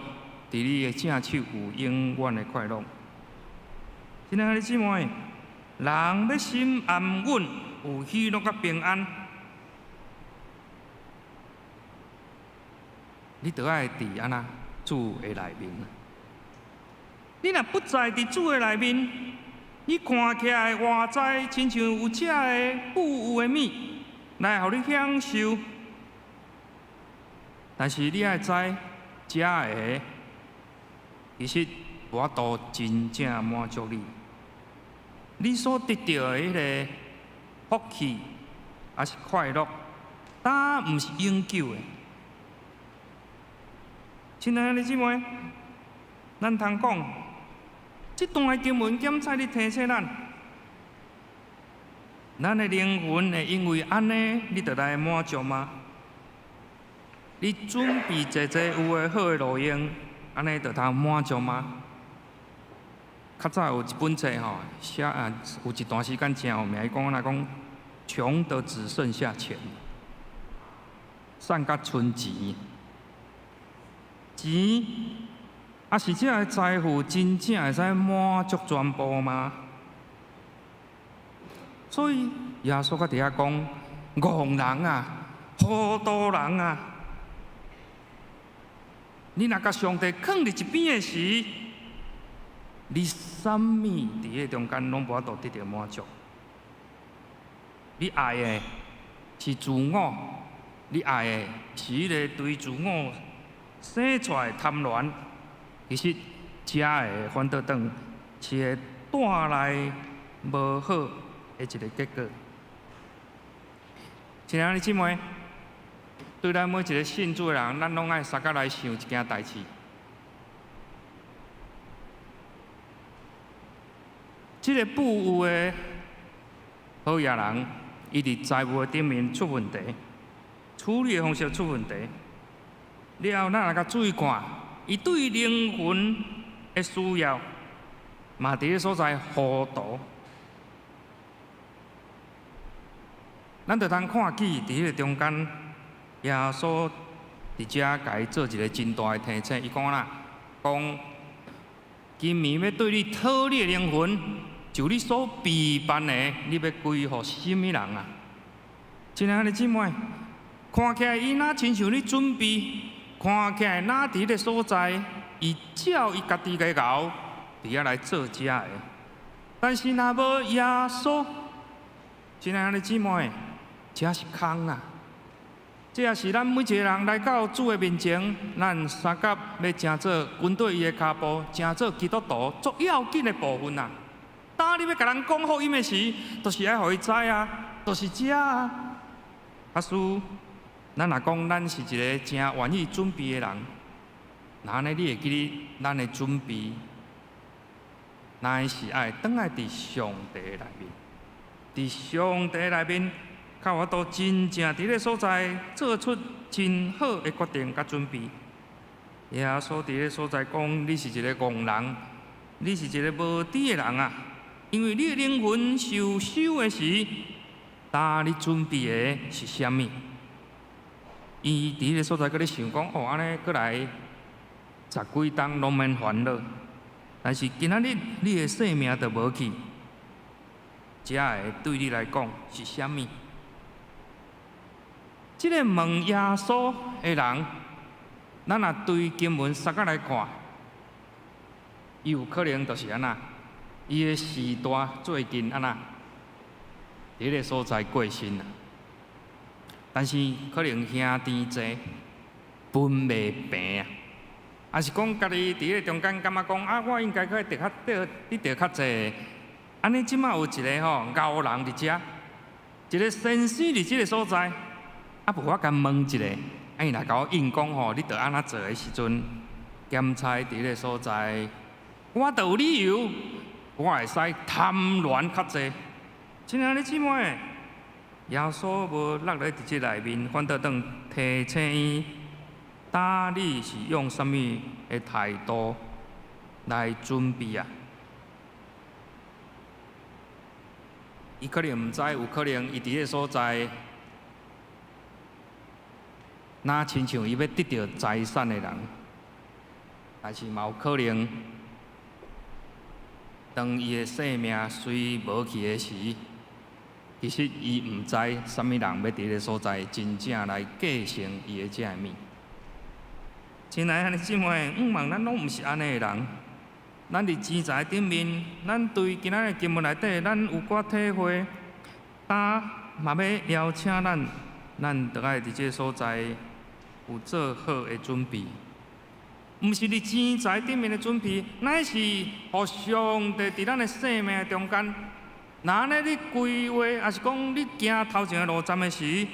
佇你的正手有永遠的快樂。親愛的姊妹，人欲心安穩，有喜樂佮平安，你著愛佇按怎主的內面。你若不在佇主的內面，你看起來外在親像有這个富有的物來予你享受，但是你愛知，這个其實無法度真正滿足你。你所得著的彼个福氣，抑是快樂，敢毋是永久的。親愛的姊妹，咱通講，這段的經文檢查咧提醒咱，咱的靈魂會因為按呢，你就來滿足嗎？你準備濟濟有的好的路用，按呢就通滿足嗎？較早有一本冊吼，寫啊，有一段時間誠有名，伊講按怎講，窮得只剩下錢，散甲賰錢，錢，抑是這个財富真正會使滿足全部嗎？所以耶穌閣佇遐講，戇人啊，糊塗人啊，你若共上帝囥佇一邊的時，你啥物佇彼中間攏無法度得著滿足。你愛的是自我，你愛的是彼个對自我生出來的貪戀，其實這會反倒轉是會帶來無好的一個結果。親愛的姊妹，對咱每一個信主的人，咱攏愛相佮來想一件代誌。這个富有的好野人，伊佇財務的頂面出問題，處理的方式出問題。了後，咱若共注意看，伊對靈魂的需要，嘛佇彼所在糊塗。咱就通看見佇彼个中間，耶穌佇遮共伊做一个真大的提醒。伊講啦，講今暝欲對你討你的靈魂，就你所備辦的，你欲歸予啥物人啊？親愛的姊妹，看起來伊若親像咧準備，看起來若佇彼个所在，伊照伊家己个𠢕，佇遐來做這个。但是若無耶穌，親愛的姊妹，這是空啊！這也是咱每一個人來到主的面前，咱相佮欲成做跟綴伊的跤步，成做基督徒足要緊的部分啊！當你欲共人講福音的時，就是愛予伊知啊，就是這啊。假使咱若講咱是一個誠願意準備的人，那按呢你會記得咱的準備，乃是愛轉來佇上帝內面，佇上帝內面，較有法度真正佇彼个所在做出真好的決定佮準備。耶穌佇彼个所在講，你是一個戇人，你是一個無知的人啊！因為你的靈魂受收的時，當你準備的是啥物？伊佇彼个所在閣咧想講，哦，按呢閣來十幾冬攏免煩惱。但是今仔日你的性命就無去，這个對你來講是啥物？這個問耶穌的人，咱若對經文相佮來看，伊有可能就是按怎？伊的時代最近按怎？佇彼个所在過身啦。但是可能兄弟濟，分袂平啊，抑是講家己佇彼个中間感覺講啊，我應該去得較得，得著較濟。按呢這馬有一个吼𠢕人佇遮，一个先生佇這个所在，啊無我共問一下，啊伊若共我應講吼，你著按怎做的時陣，檢查佇彼个所在，我著有理由，我會使貪戀較濟。親愛的姊妹，耶穌無落咧佇這內面，反倒轉提醒伊，當你是用啥物的態度來準備啊？伊可能毋知，有可能伊佇彼个所在，若親像伊欲得著財產的人，但是嘛有可能，當伊的性命隨無去的時，其實伊毋知啥物人欲佇彼个所在真正來繼承伊的這个物。親愛的姊妹，向望咱攏毋是按呢的人，咱佇錢財頂面，咱對今仔日經文內底，咱有寡體會，今嘛欲邀請咱，咱著愛佇這个所在有做好的準備。毋是佇錢財頂面的準備，乃是予上帝佇咱的生命中間。若按呢你規劃，抑是講你行頭前的路站的時，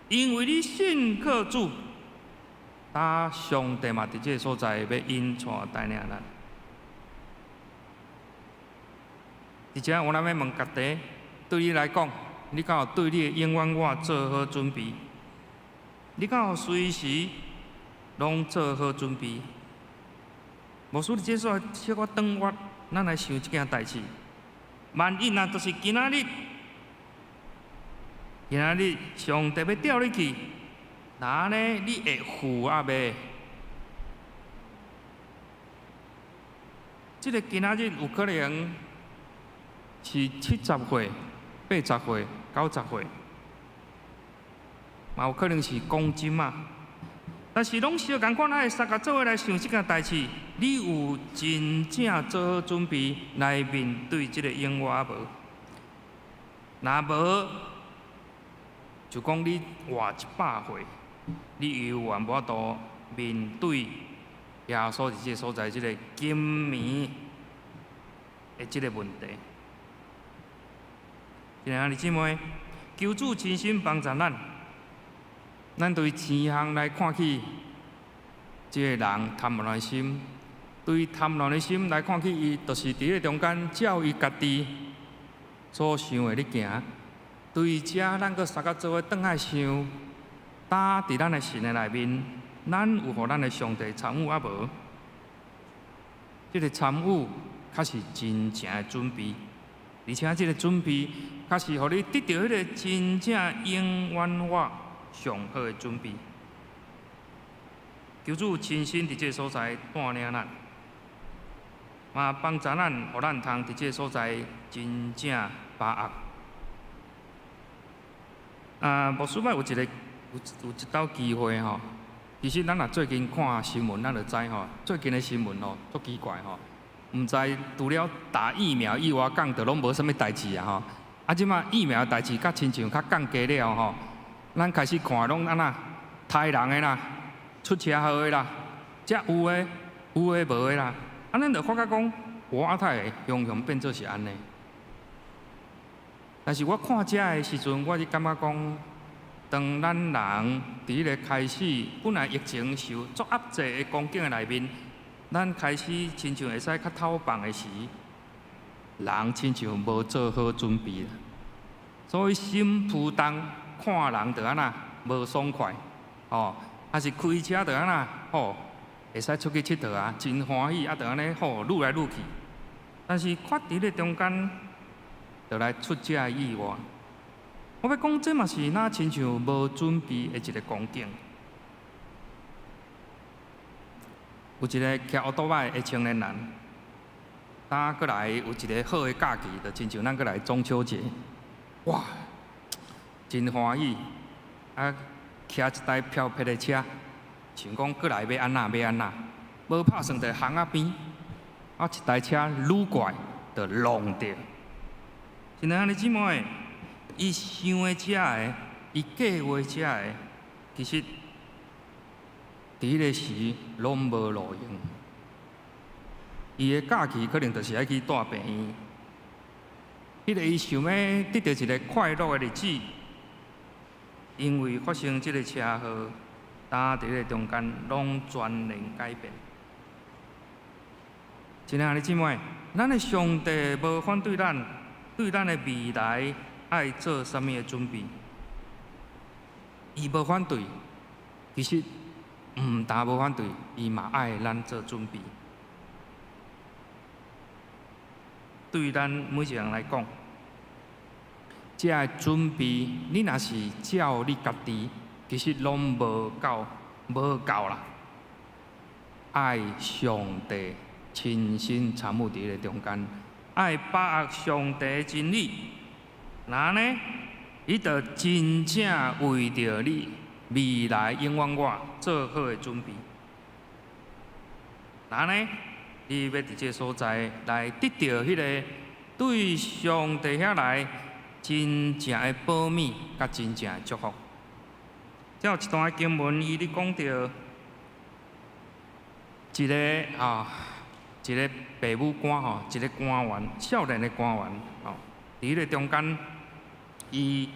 因為你信靠主，當上帝嘛佇這个所在欲引帶帶領咱。佇遮我咱欲問家己，對你來講，你敢有對你的永遠我做好準備？你敢有隨時攏做好準備？牧師佇這所在小可轉彎，咱來想這件代誌。萬一若就是今仔日，今仔日上帝欲調你去，若按呢你會赴抑未？這个今仔日有可能是70歲、80歲、90歲，嘛有可能是講真啊。但是攏相仝款，愛相共做伙來想這件代誌，你有真正做好準備來面對這个永活無？若無，就講你活100歲，你猶原無法度面對耶穌佇這个所在這个金暝的這个問題。親愛的姊妹，求主親身幫助咱。咱對錢項來看起，這個人貪婪的心；對貪婪的心來看起，伊就是佇咧中間照伊家己所想的咧行。對這，咱閣相佮做伙轉來想，當佇咱的神的內面，咱有予咱的上帝參與抑無？這个參與較是真正的準備，而且這个準備較是予你得著彼个真正永遠活上好的準備。求主親身佇這个所在帶領咱，嘛幫助咱，予咱通佇這个所在真正把握。啊，牧師捌有一个有有一道機會吼。其實咱若最近看新聞，咱就知吼，最近的新聞吼，足奇怪吼。毋知除了打疫苗以外，講就攏無啥物代誌啊吼。啊，這馬疫苗代誌較親像較降低了吼。咱開始看攏按怎，刣人的啦，出車禍的啦，這有的有的無的啦。啊，咱就發覺講，哇，啊，會雄雄變做是按呢。但是我看這的時陣，我就感覺講，當咱人佇彼个開始，本來疫情受足壓制的光景的內面，咱開始親像會使較透放的時，人親像無做好準備，所以心浮動，看人就按怎無爽快，吼，抑是開車就按怎，吼，會使出去𨑨迌啊，真歡喜，啊，就按呢吼，愈來愈去。但是看佇咧中間，就來出這个意外。我欲講，這嘛是若親像無準備的一个光景。有一个騎歐多擺的青年人，當閣來有一个好的假期，就親像咱閣來中秋節，哇，真歡喜！啊，騎一台飄撇的車，想講閣來欲按怎欲按怎，無拍算佇巷仔邊，啊，一台車擄過來，就挵著。親愛的姊妹，伊想的這个，伊計劃這个，其實佇彼个時攏無路用。伊的假期可能就是愛去蹛病院。彼个伊想欲得著一个快樂的日子，因為發生這个車禍，當佇咧中間攏全然改變。親愛的姊妹，咱的上帝無反對咱，對咱的未來愛做啥物的準備，伊無反對。其實毋但無反對，伊嘛愛咱做準備。對咱每一个人來講，這个準備，你若是照你家己，其實攏無夠，無夠啦。愛上帝親身參與佇咧中間，愛把握上帝的真理，那呢，伊就真正為著你未來永遠活做好的準備。那呢，你欲佇這个所在來得著彼个對上帝遐來真正的保密，佮真正的祝福。這有一段經文，伊咧講著一个啊，一个父母官吼，一个官員，少年的官員吼，佇彼个中間，伊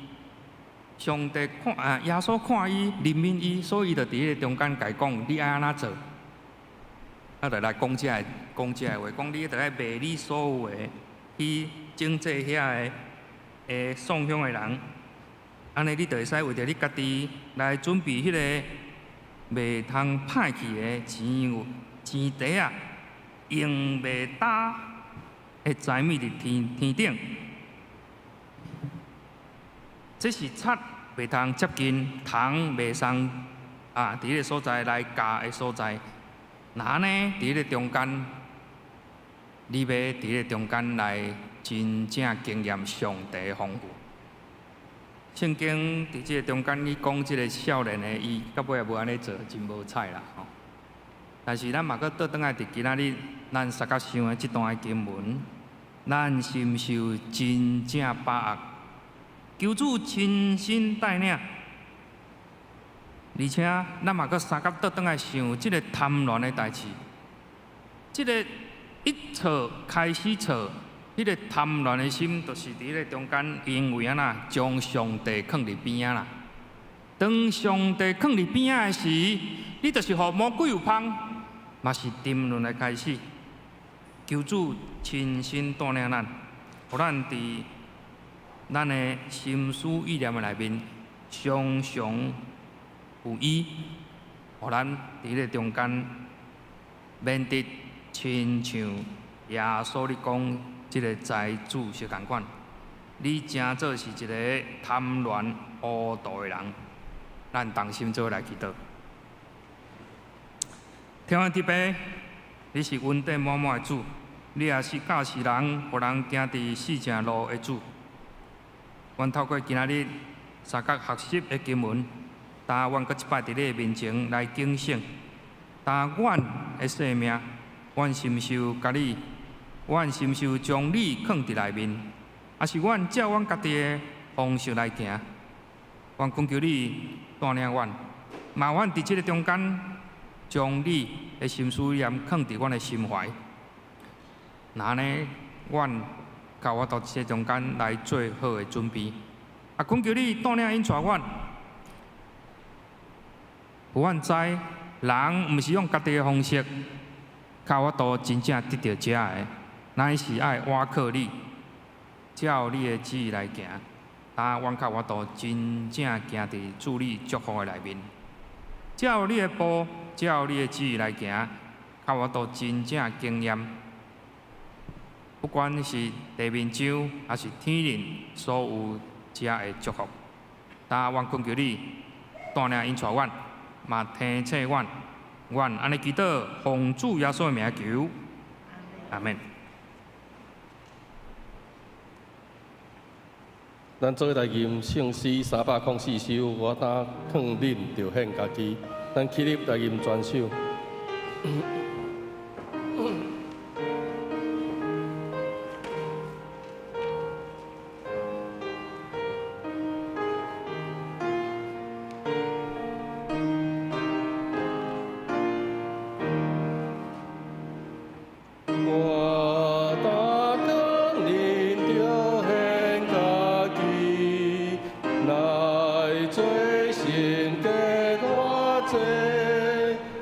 上帝看啊，耶穌看伊，憐憫伊，所以伊就佇彼個中間共伊講，你愛按怎做？啊，就來講這个講這个話，講你著愛賣你所有的去賑濟遐个會送香的人，按呢你就會使為著你家己來準備彼个袂通歹去的錢有錢袋仔，用袂焦的財物佇天天頂。這是賊袂通接近，蟲袂送啊！佇彼个所在來咬的所在，若按呢，佇彼个中間，你欲佇彼个中間來真正經驗上帝的豐富。聖經佇這个中間，伊講這个少年的，伊到尾也無按呢做，真無彩啦吼。但是咱嘛閣倒轉來佇今仔日，咱相佮想的這段的經文，咱深受真正把握。求主親身帶領，而且咱嘛閣相佮倒轉來想這个貪戀的代誌，這个一錯開始錯，彼个貪戀的心，就是佇彼个中間，因為按怎將上帝囥佇邊仔啦。當上帝囥佇邊仔的時，你就是予魔鬼有芳，嘛是沉淪的開始。求主親身帶領咱，予咱佇咱的心思意念的內面，常常有伊，予咱佇彼个中間，免得親像耶穌咧講，這个財主是仝款，你誠做是一個貪戀糊塗的人，咱同心做伙來祈禱。天父父，你是恩典滿滿的主，你也是教示人，予人行佇四正路的主。阮透過今仔日相佮學習的經文，焦阮閣一擺佇你的面前來警醒，焦阮的生命，阮深受共你，阮深受將你囥佇內面，抑是阮照阮家己的方式來行。阮懇求你帶領阮，嘛阮佇這个中間，將你的心思意念囥佇阮的心懷。若按呢，阮較有法度佇這中間來做好的準備。啊，懇求你帶領引帶阮，予阮知人毋是用家己的方式，較有法度真正得著這个，乃是愛倚靠你，照你的旨意來行，焦阮較有法度真正行佇主你祝福的內面。照你的步，照你的旨意來行，較有法度真正經驗。不管是地面上，抑是天靈，所有遮的祝福，焦阮懇求你帶領引帶阮，嘛提醒阮，阮按呢祈禱，奉主耶穌的名求，阿們。咱做伙來吟聖詩304首，我當囥恁著獻家己，咱起立來吟全首。我當囥恁著獻家己，來做聖潔活祭，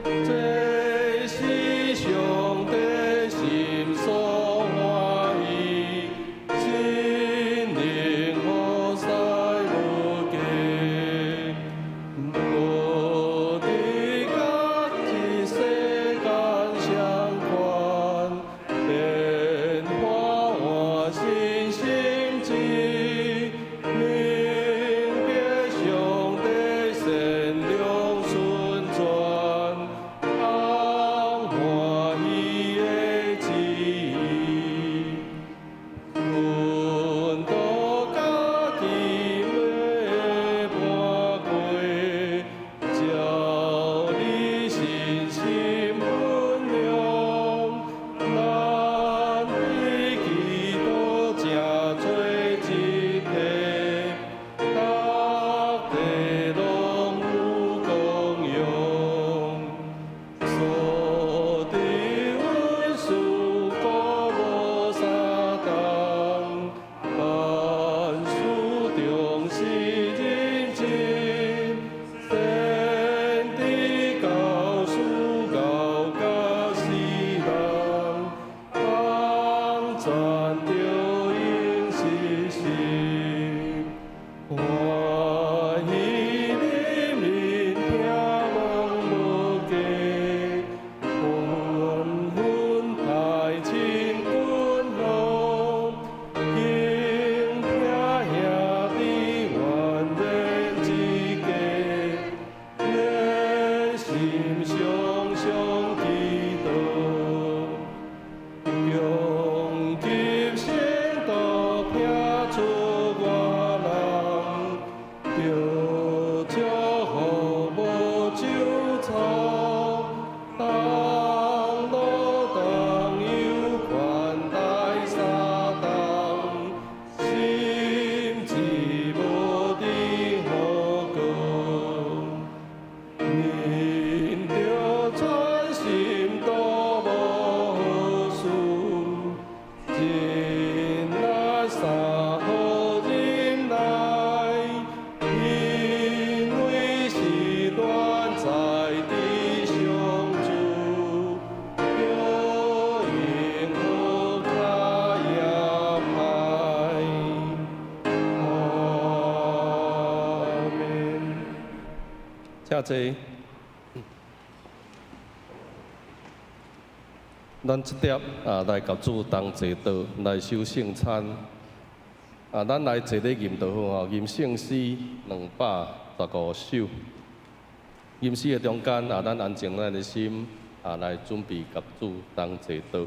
這是上帝心所歡喜，心靈好似無價，無佇佮這世間相款，變化換新心志，明白上帝善良純全。請坐。咱這碟啊，來共主同齊桌來守聖餐。啊，咱來坐咧吟就好吼，吟聖詩215首。吟詩的中間啊，咱安靜咱的心啊，來準備共主同齊桌。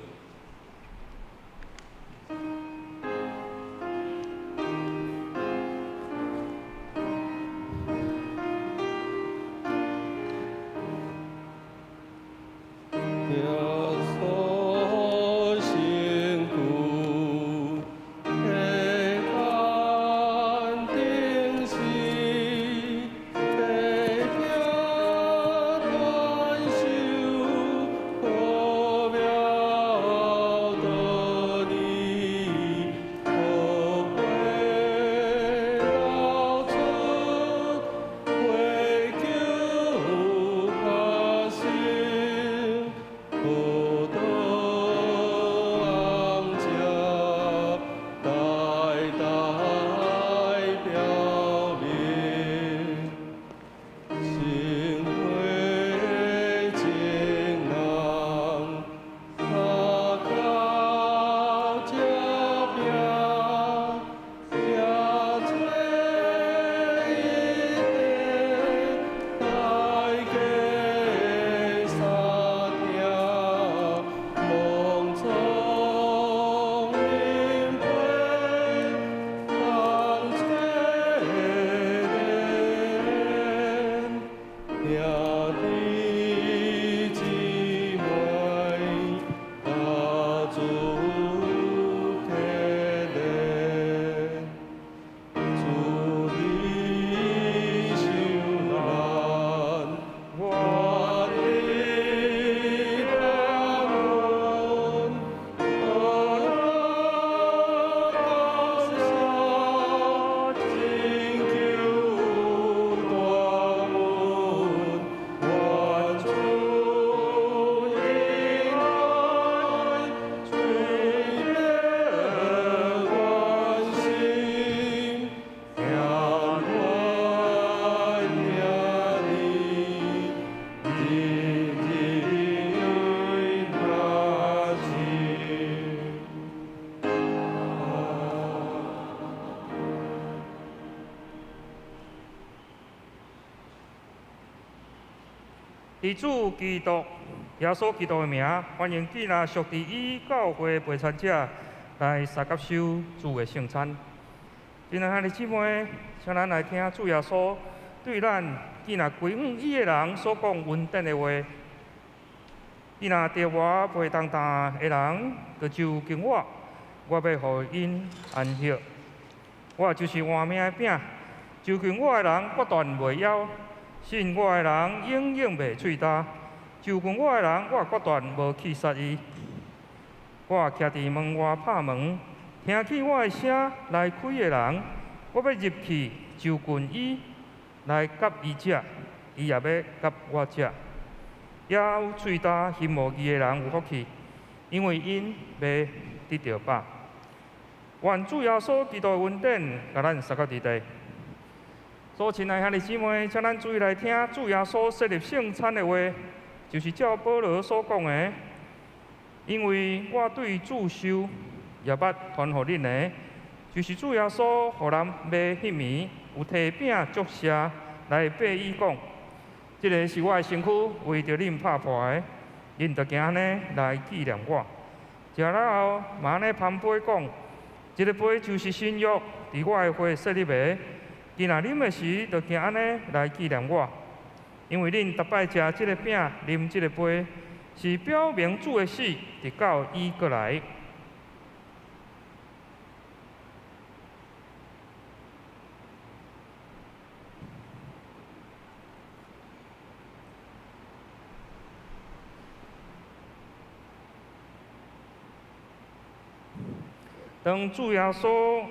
伫主基督耶穌基督的名，歡迎囡仔屬佇伊教會陪餐者來相佮守主的聖餐。親愛的兄弟姊妹，請咱來聽主耶穌對咱囡仔歸向伊的人所講恩典的話。伊若著我陪重擔的人，就就近我，我欲予𪜶安息。我就是活命的餅，就近我的人，決斷袂枵；信我的人，永遠袂喙焦。就近我的人，我決斷無棄殺伊。我徛佇門外拍門，聽見我的聲來開的人，我欲入去就近伊，來佮伊食，伊也欲佮我食。枵喙焦、心無義的人有福氣，因為𪜶欲得著飽。願主耶穌基督的恩典，共咱相佮佇地。所親愛兄弟姊妹，請咱注意來聽主耶穌設立聖餐的話，就是照保羅所講的。因為我對主受，也捌傳予恁的，就是主耶穌予人賣彼暝，有提餅祝謝來擘伊講：這个是我的身軀，為著恁拍破的，恁著行按呢來紀念我。食了後，嘛按呢捧杯講：這个杯就是新約，佇我的血設立的。今仔啉的時，就行按呢來紀念我。因為恁逐擺食這个餅、啉這个杯，是表明主的死，直到伊閣來。當主耶穌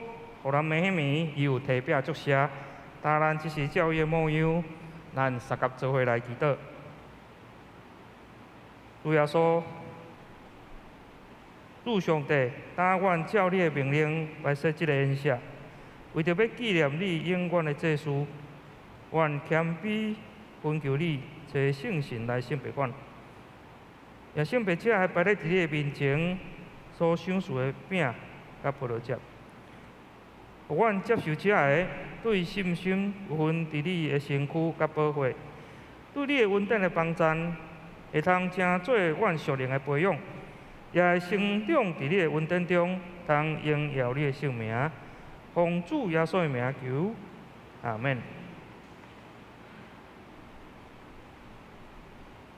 予人賣彼暝，伊有提餅祝謝，當咱這是照伊的模樣，咱相佮做伙來祈禱。主耶穌，主上帝，當阮照你的命令來設這個宴席，為著欲紀念你永遠的祭司，願謙卑恳求你，差圣神来圣别阮，也圣别这个摆咧伫你的面前所赏赐的饼佮葡萄汁，予阮接受这个对信心有份伫你的身躯佮宝血，对你的恩典的帮赞，会通成做阮属灵的培养，也会成长伫你的恩典中，通荣耀你的圣名。奉主耶稣的名求，阿们。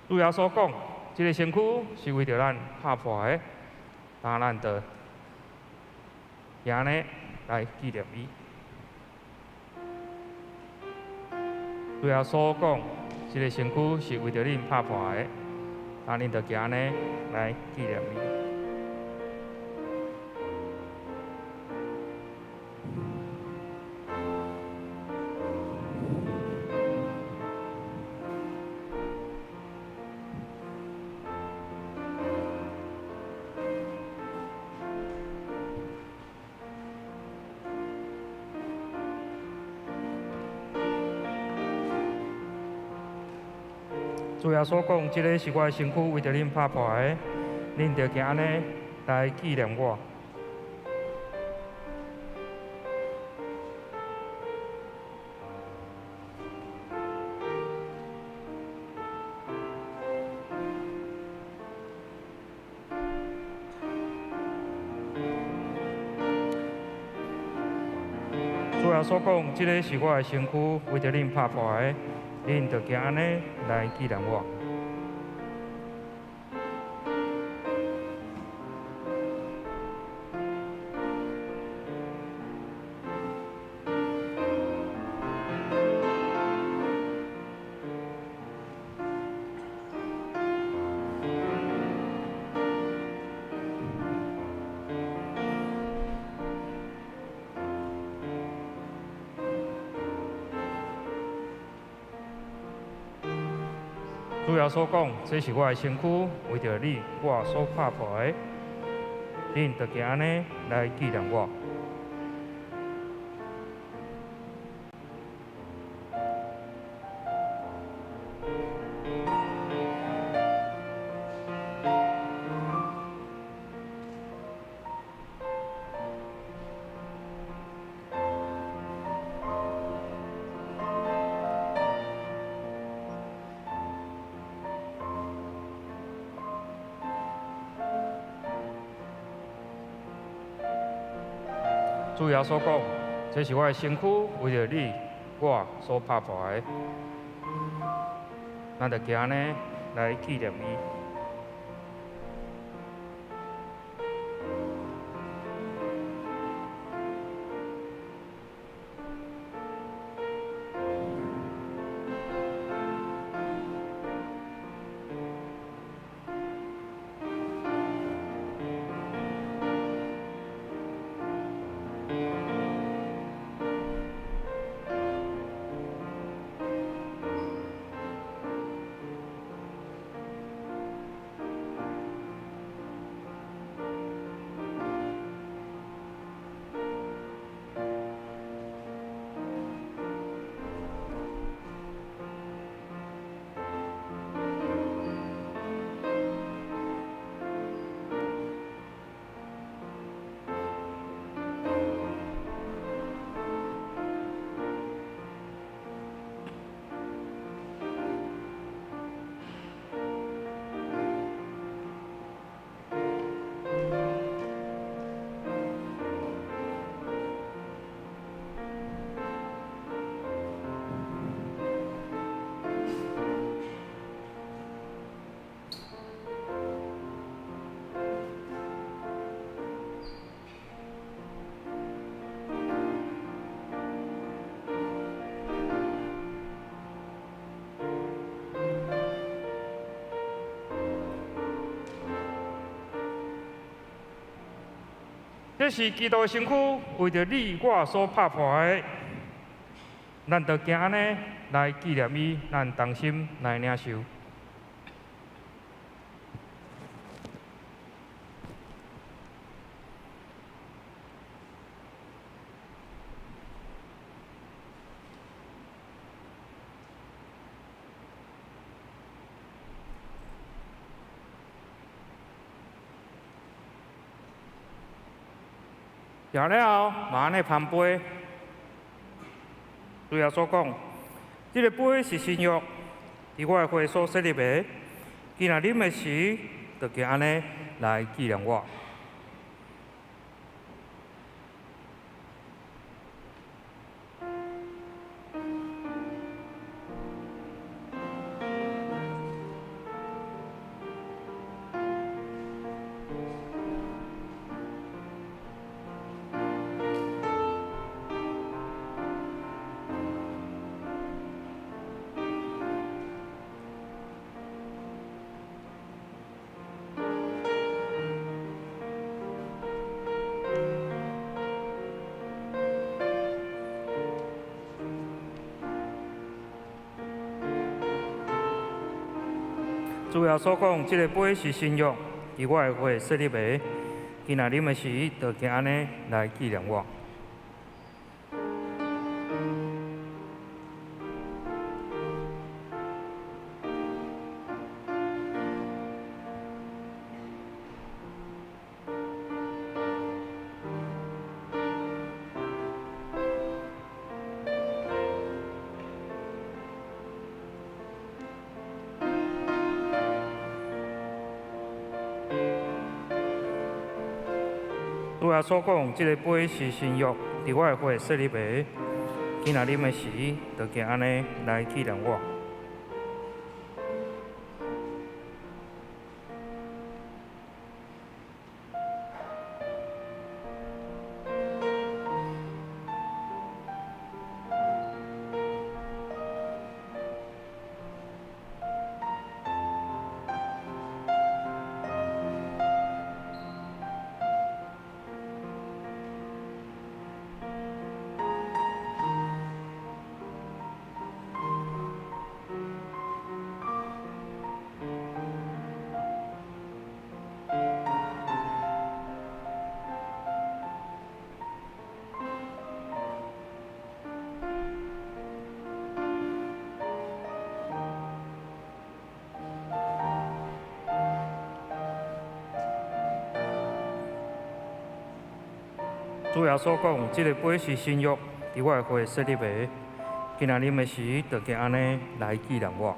主耶稣讲，这个身躯是为著咱拍破的，当咱就按呢来纪念伊。主耶稣讲，这个身躯是为著恁拍破的，当恁就按呢来纪念伊。主耶稣讲，这个是我的身躯，为著恁拍破的，恁就按呢来纪念我。主耶稣讲，这个是我的身躯，为著恁拍破的，恁就按呢来纪念我。主耶稣讲，这是我的身躯，为著你我所拍破的，恁就按呢来纪念我。主耶稣讲，这是我的身躯，为著你我所拍破的，咱就按呢来纪念伊。这是基督的身躯，为著你我所拍破的，咱就按呢来纪念伊，咱同心来领受。食了後，嘛按呢捧杯。主耶穌講：這个杯是新約，佇我的血所設立的。今仔啉的時，就經按呢來紀念我。主耶穌講：這个杯是新約，佇我的血設立的。今仔啉的時，就經按呢來紀念我。主耶穌講：這个杯是新約，佇我的血設立的。今仔啉的時，就經按呢來紀念我。主耶穌講：這个杯是新約，佇我的血設立的。今仔啉的時，就經按呢來紀念我。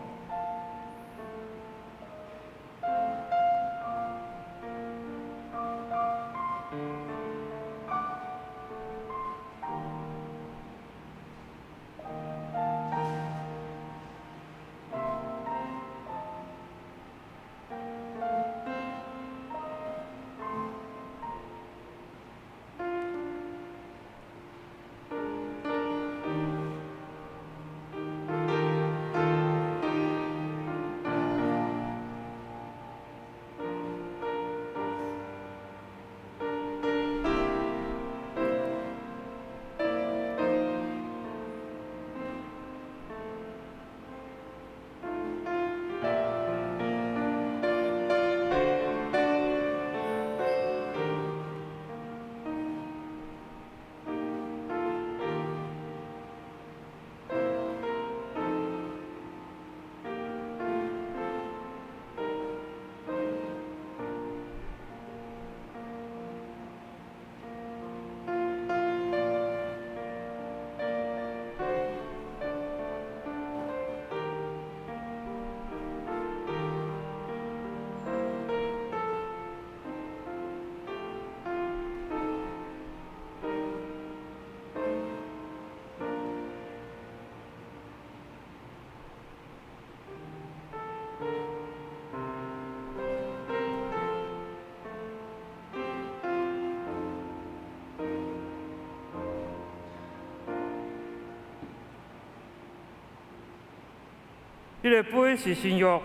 這个杯是新約，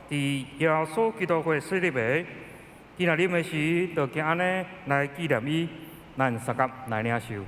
佇耶穌基督血設立的。今仔啉的時，就經按呢來紀念伊，咱相佮來領受。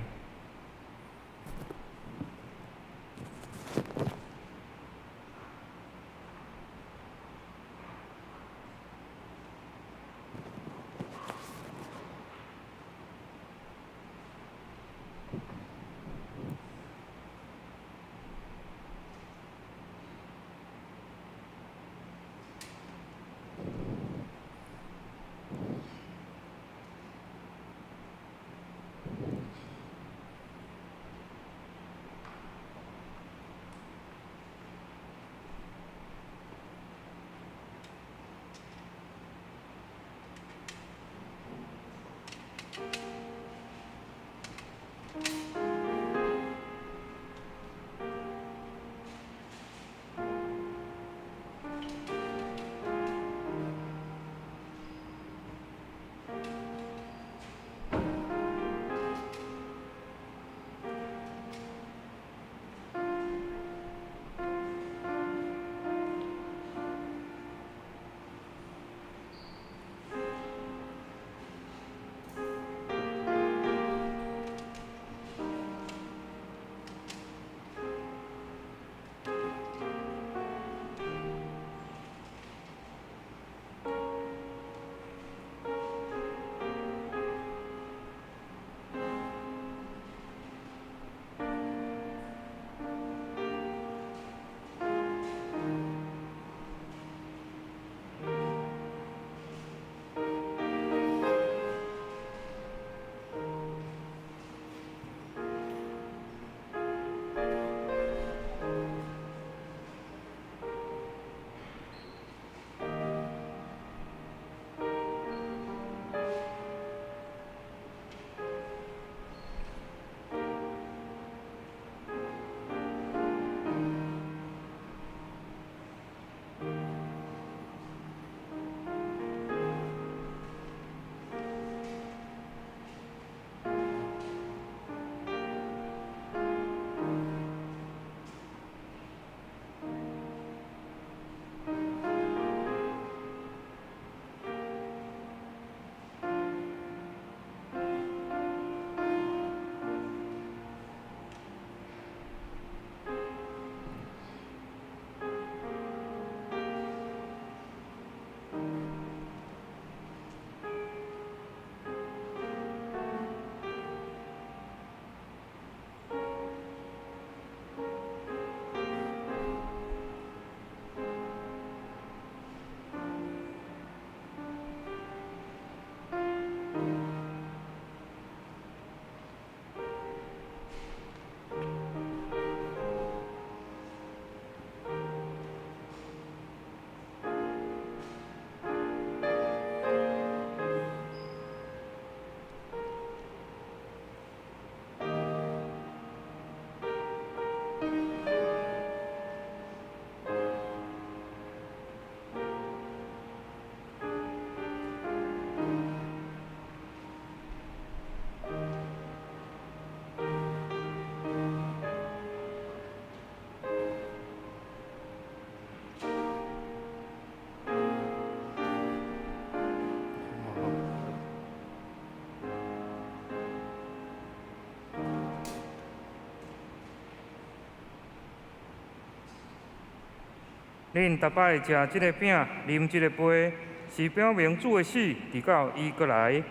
恁逐擺食這个餅、啉這個杯，是表明主的死，直到伊閣來。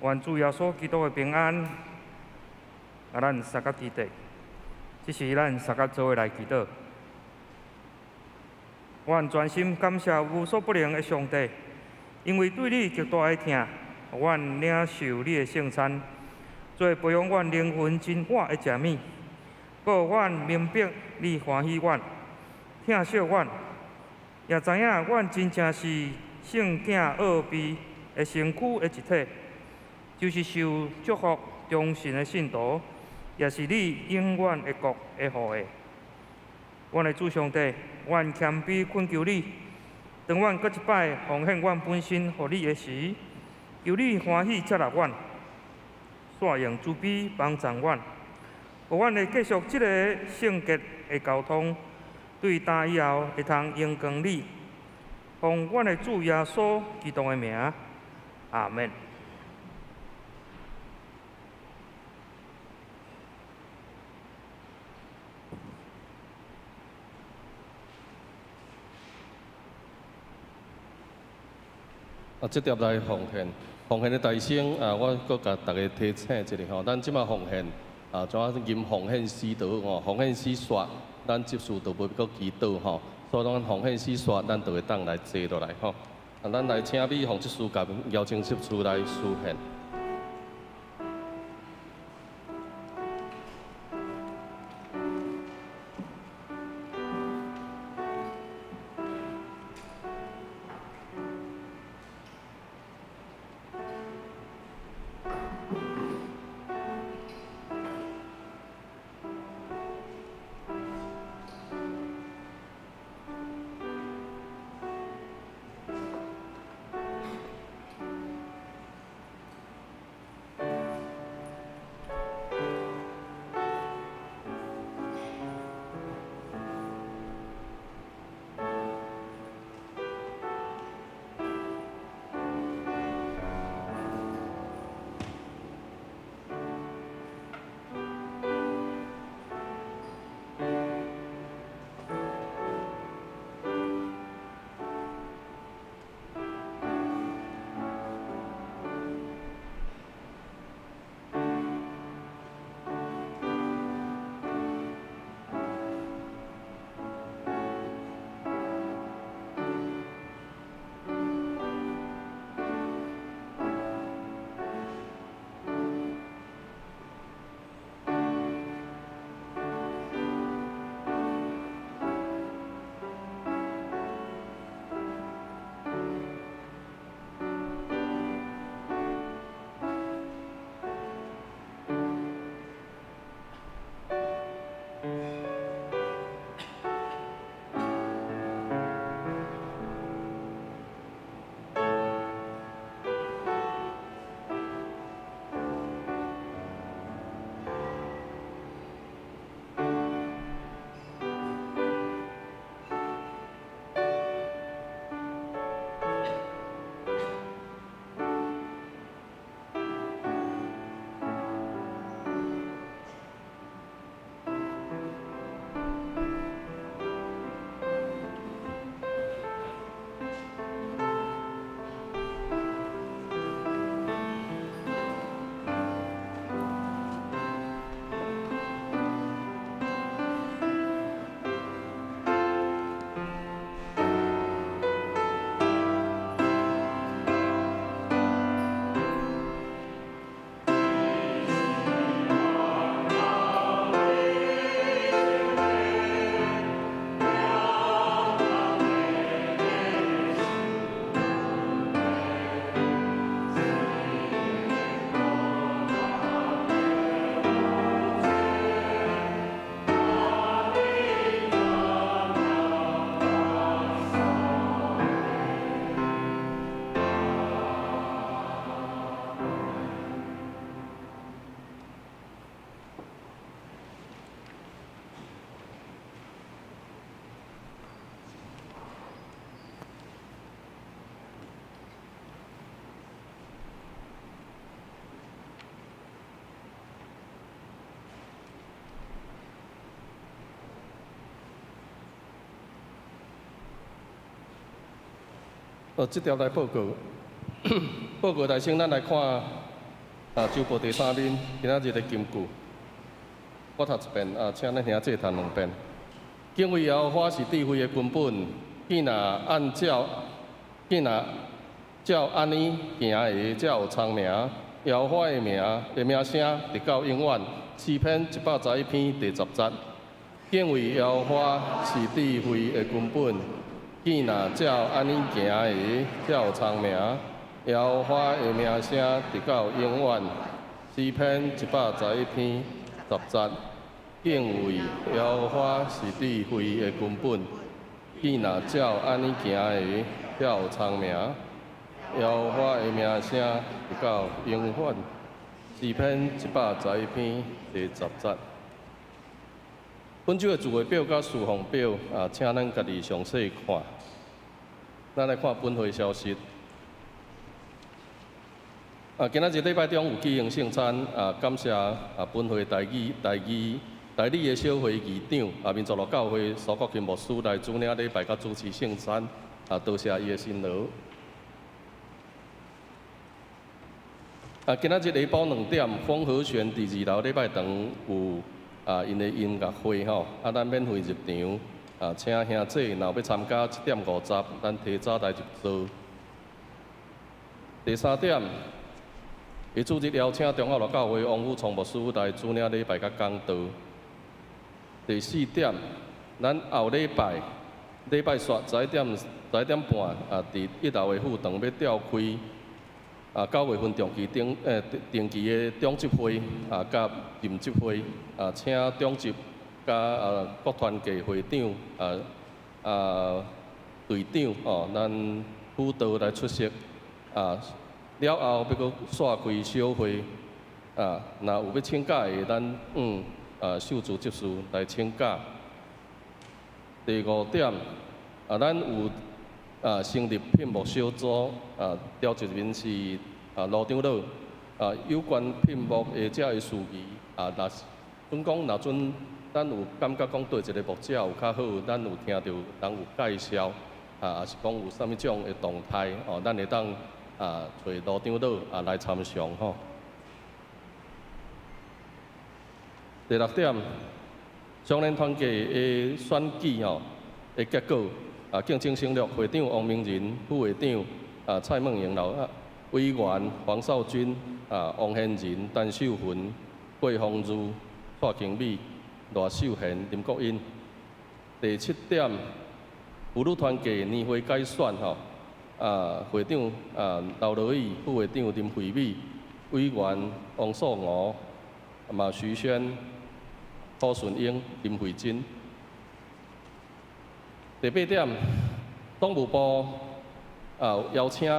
願主耶穌基督的平安，共咱相佮記得。這是咱相佮做伙來祈禱。阮全心感謝無所不能的上帝，因為對你極大的疼，予阮領受你的聖餐，做培養阮靈魂真活的食物，閣予阮明白你歡喜阮、疼惜阮，也知影阮真正是聖囝奧秘的身軀的一體，就是受祝福忠信的信徒，也是你永遠的國的後裔。阮的主上帝，阮謙卑懇求你，當阮閣一擺奉獻阮本身予你的時，求你歡喜接納阮，煞用慈悲幫助阮，予阮會繼續這个聖潔的交通，對今以後會通榮光你。奉阮的主耶穌基督的名，阿們。啊，這碟來奉獻，奉獻的大聲啊，我閣共大家提醒一下吼，咱這擺奉獻啊，怎啊吟奉獻詩就好吼，奉獻詩煞，咱執事就無閣祈禱吼，所以咱奉獻詩煞，咱就會當來坐落來吼。啊，咱來請美鳳執事共邀請執事來司獻。這條來報告，報告來先，咱來看週報第三面今仔日的金句。我讀一遍，請咱兄弟讀兩遍。敬畏耶和華是智慧的根本，見若照按呢行的，才有聰明。耶和華的名的名聲，直到永遠。詩篇111篇第十節。敬畏耶和華是智慧的根本，見若照按呢行的，才有聰明。耶和華的名聲，直到永遠。詩篇111篇十節。敬畏耶和華是智慧的根本，見若照按呢行的，才有聰明。耶和華的名聲，直到永遠。詩篇111篇第十節。本週的聚會表佮事奉表，請咱家己詳細看。咱來看本會消息。今仔日禮拜中有舉行聖餐，感謝本會代理代理代理的小會議長民族樂教會蘇國琴牧師來主領禮拜佮主持聖餐，多謝伊的辛勞。今仔日下晡2點，豐和弦佇二樓禮拜堂有𪜶的音樂會吼，咱免費入場，請兄姊若有欲參加，7點50，咱提早來入座。第三點，下主日邀請中澳樂教會王富聰牧師來主領禮拜佮講道。第四點，咱後禮拜禮拜四11點11點半，佇一樓的副堂欲召開9月份定期的長執會佮任職會，請長執佮各團契會長隊長哦，咱輔導來出席。了後欲閣煞開小會，若有欲請假的，咱秀珠執事來請假。第五點，咱有成立聘牧小組，召集人是盧長老，有關聘牧的這个事宜，若是準講若準咱有感覺講對一个牧者有較好，咱有聽著人有介紹，抑是講有啥物種的動態，哦，咱會當揣盧長老來參詳吼。第六點，雙連團契的選舉吼的結果。競爭省略，會長王明仁，副會長蔡孟穎老委員黃少君王賢仁、陳秀雲、郭芳如、蔡經美、賴秀賢、林國英。第七點，婦女團契年會改選吼，會長劉樂宇，副會長林惠美，委員王素娥、馬徐軒、柯順英、林慧珍。第八點，黨務部邀請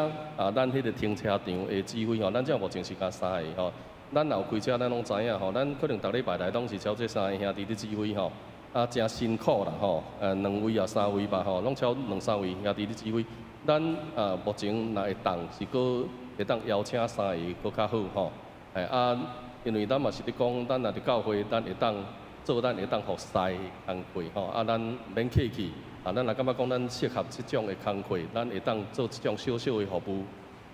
咱彼个停車場的指揮吼，咱這目前是干三个吼，咱若有開車，咱攏知影吼，咱可能逐禮拜來攏是超這三個兄弟佇指揮吼，誠辛苦啦吼，兩位啊三位吧吼，攏超兩三位兄弟佇指揮。咱目前若會當是閣會當邀請三個閣較好吼，因為咱嘛是佇講，咱若佇教會，咱會當做咱會當服侍的工課吼，咱毋免客氣。咱若感覺講咱適合這種的工課，咱會當做這種小小的服務。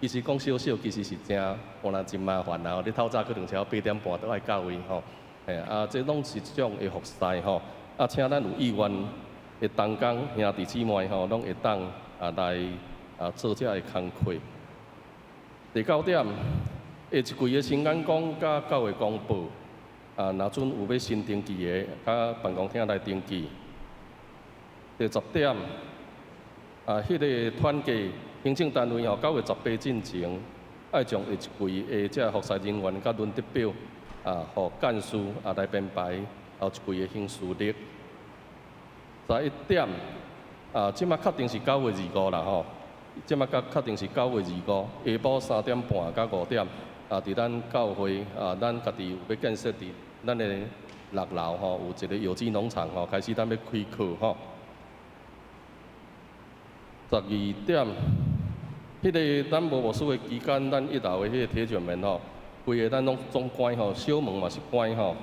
其實講小小，其實是誠，有若真麻煩啦。你透早可能超8點半都愛到位吼。嘿，這攏是這種的服侍吼。請咱有意願的同工兄弟姊妹吼，攏會當來做這个工課。第九點，下一季的新眼光佮教會公報，若準有欲新登記的，佮辦公廳來登記。第十點，彼个團契行政單位吼，9月18進前，愛將下一季的這服侍人員佮輪值表，予幹事來編排後一季的行事曆。11點，這馬確定是9月25啦吼，這馬確確定是9月25，下晡3點半到5點，佇咱教會咱家己有欲建設佇咱的六樓吼，有一个有機農場吼，開始咱欲開課吼。12點，彼个咱無牧師的期間，咱一樓的彼个鐵捲門吼，規个咱攏總關吼，小門嘛是關吼。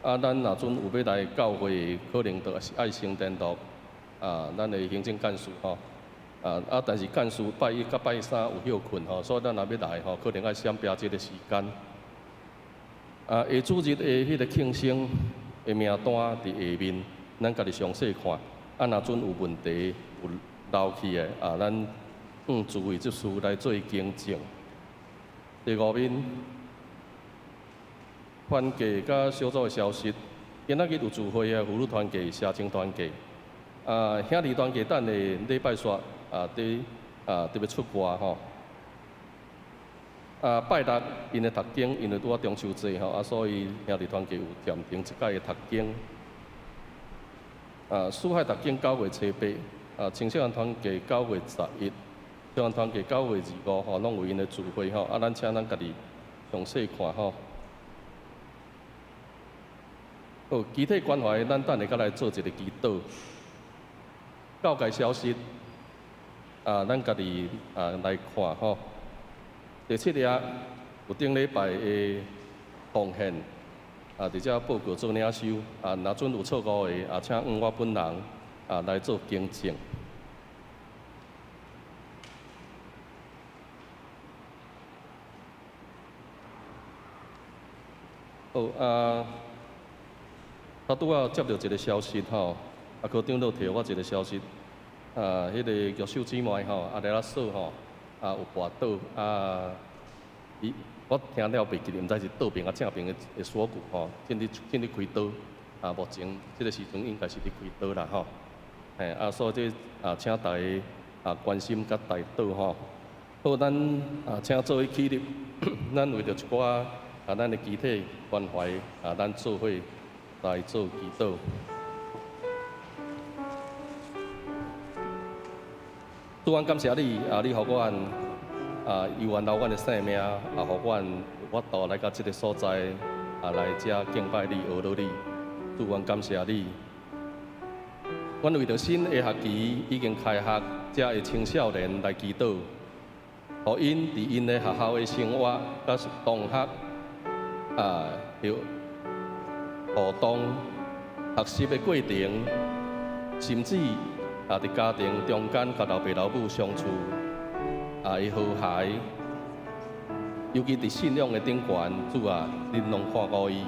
咱若準有欲來教會，可能就愛先聯絡咱的行政幹事吼。啊，但是干事拜一佮拜三有歇睏吼，所以咱若欲來吼，可能愛閃避這个時間。下主日的彼个慶生的名單佇下面，咱家己詳細看。若準有問題有漏去的，咱向諸位執事來做更正。第五面，團契佮小組的消息，今仔日有聚會的婦女團契、社青團契，兄弟團契等下禮拜煞佇特別出外吼。拜六𪜶的讀經，因為拄仔中秋節吼，所以兄弟團契有暫停一擺的讀經。四海讀經9月初8，青少年團契9月11，少年團契9月25吼，攏有𪜶的聚會吼，咱請咱家己詳細看吼。好，肢體關懷，咱等下閣來做一個祈禱。教界消息，咱家己來看吼。第七頁有頂禮拜的奉獻，佇遮報告做領收，若準有錯誤的，請向我本人來做更正。好，我拄仔接著一个消息吼，科長都提我一个消息，彼个玉秀姊妹吼，來阿嫂吼，有跋倒，伊我聽了袂記得，毋知是倒爿抑正爿的鎖骨吼，正佇開刀，目前這个時陣應該是佇開刀啦吼，嘿，所以這請大家關心佮代禱吼。好，咱請做伙起立，咱為著一寡咱的肢體關懷咱做伙來做祈禱。主，阮感謝你，你予阮猶原留阮的性命，予阮有法度來到這个所在，來遮敬拜你、學樂你。主，阮感謝你。阮為著新的學期已經開學，遮的青少年來祈禱，予𪜶佇𪜶的學校的生活，佮同學有互動、學習的過程，甚至佇家庭中間，佮老爸老母相處，會和諧。尤其佇信仰的頂懸，主啊，恁攏看顧伊，予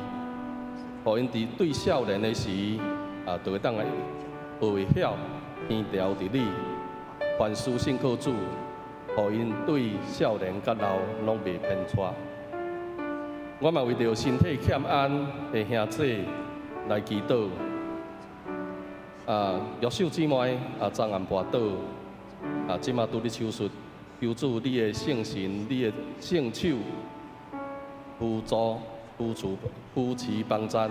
𪜶佇對少年的時，就會當來學會曉天調佇你，凡事信靠主，予𪜶對少年佮老攏袂偏差。我嘛為著身體欠安的兄姊來祈禱。玉秀姊妹昨暗跋倒，這馬拄咧手術，求主你的聖神、你的聖手輔助、扶持、扶持幫贊，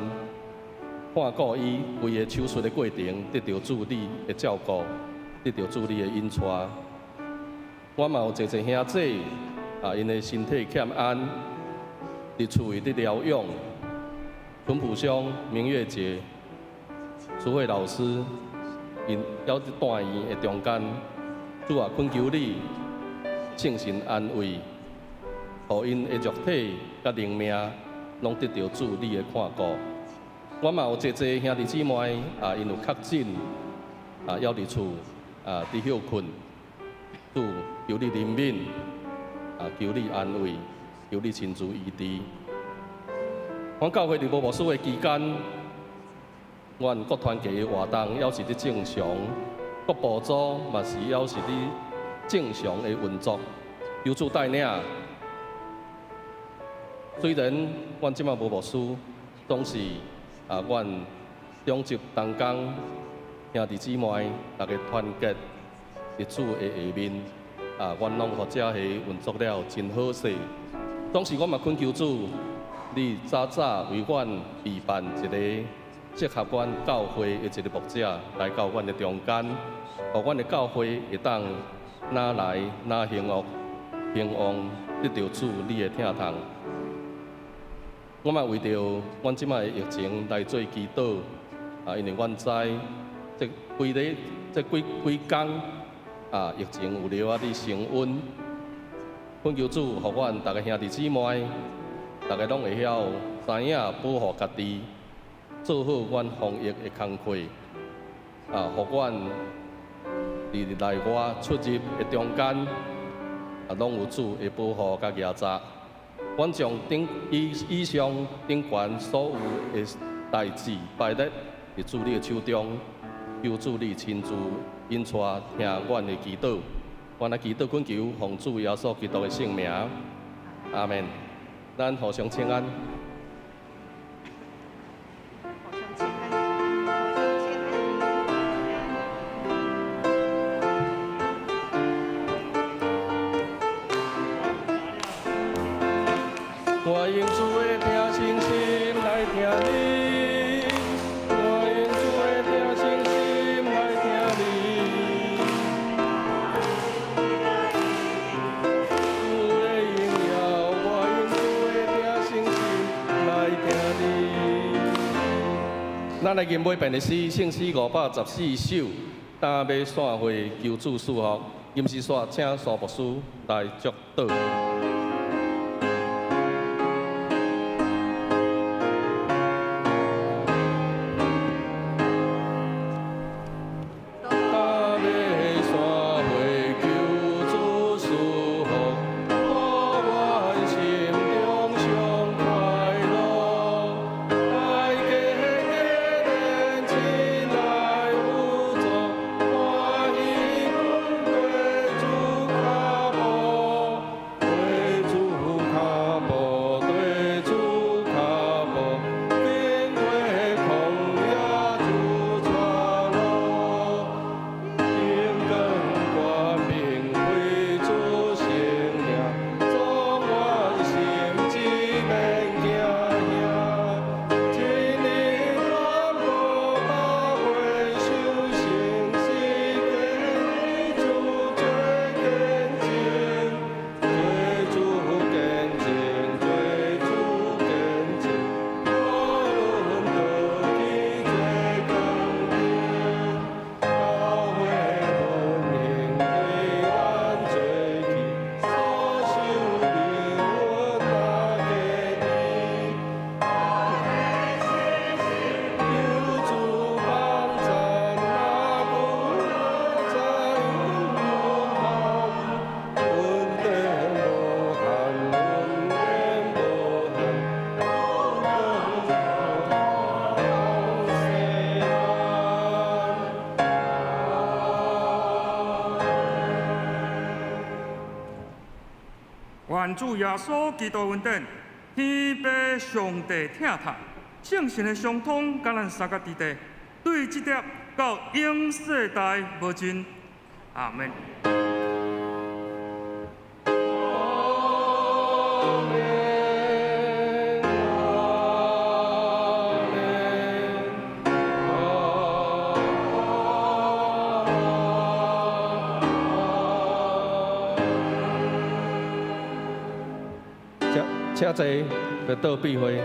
看顧伊規个手術的過程，得著主你的照顧，得著主你的引帶。我嘛有濟濟兄姊，𪜶的身體欠安，佇厝裡佇療養，淳樸兄、明月姐、淑慧老師，𪜶猶佇住院的中間，主啊，懇求你聖神安慰，予𪜶的肉體佮靈命攏得著主你的看顧。我嘛有濟濟兄弟姊妹，𪜶有確診，猶佇厝，佇歇睏，主求你憐憫，求你安慰，求你親自醫治。阮教會佇無牧師的期間，阮各團契的活動猶是佇正常，各部組嘛是猶是佇正常的運作，求主帶領。雖然阮這馬無牧師，總是阮長執同工兄弟姊妹，大家團結佇主的下面，阮攏予遮個運作了真好勢。總是我嘛懇求主，你早早為阮預辦一個適合阮教會的一個牧者來到阮的中間，予阮的教會會當哪來哪興旺，興旺得著主你的疼痛。我嘛為著阮這擺的疫情來做祈禱，因為阮知這幾日、這幾幾工疫情有了仔佇升溫，懇求主，予阮逐个兄弟姊妹，逐个攏會曉知影保護家己，做好阮防疫的工課，予阮佇內外出入的中間，啊，攏有主的保護佮夯紮。阮將頂以以上頂懸所有的代誌擺列佇主你的手中，求主你親自引帶聽阮的祈禱。阮來祈禱懇求，奉主耶穌基督的聖名，阿們。咱互相請安。互相請安，互相請安。我用主的疼心心來疼你，我用主的疼心心來疼你。主的榮耀，我用主的疼心心來疼你。咱來吟尾遍的詩，聖詩514首，擔馬散會求主賜福。吟詩煞請蘇牧師來祝禱。擔馬散會求主賜福，我願心中上快樂。大家結連親愛有助，歡喜跟對主跤步，對主跤步，對主跤步，經過曠野主帶路。永光光明為主生命，總願心志免驚嚇。真理傳播百歲守信是對主做見證，做主見證，做主見證，無論倒去做光明，教會文明對咱做去，所受命運若過年。求主幫贊，若不在無限，恩典無限，恩典無限，無論世間。願主耶穌基督恩典，天父上帝疼痛，聖神的相通，佮咱三个弟弟，對這粒到永世代無盡。阿們。阿們，阿們，阿請請坐，欲倒閉會。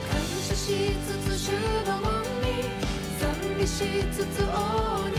感謝しつつ主の御身、賛美しつつ王に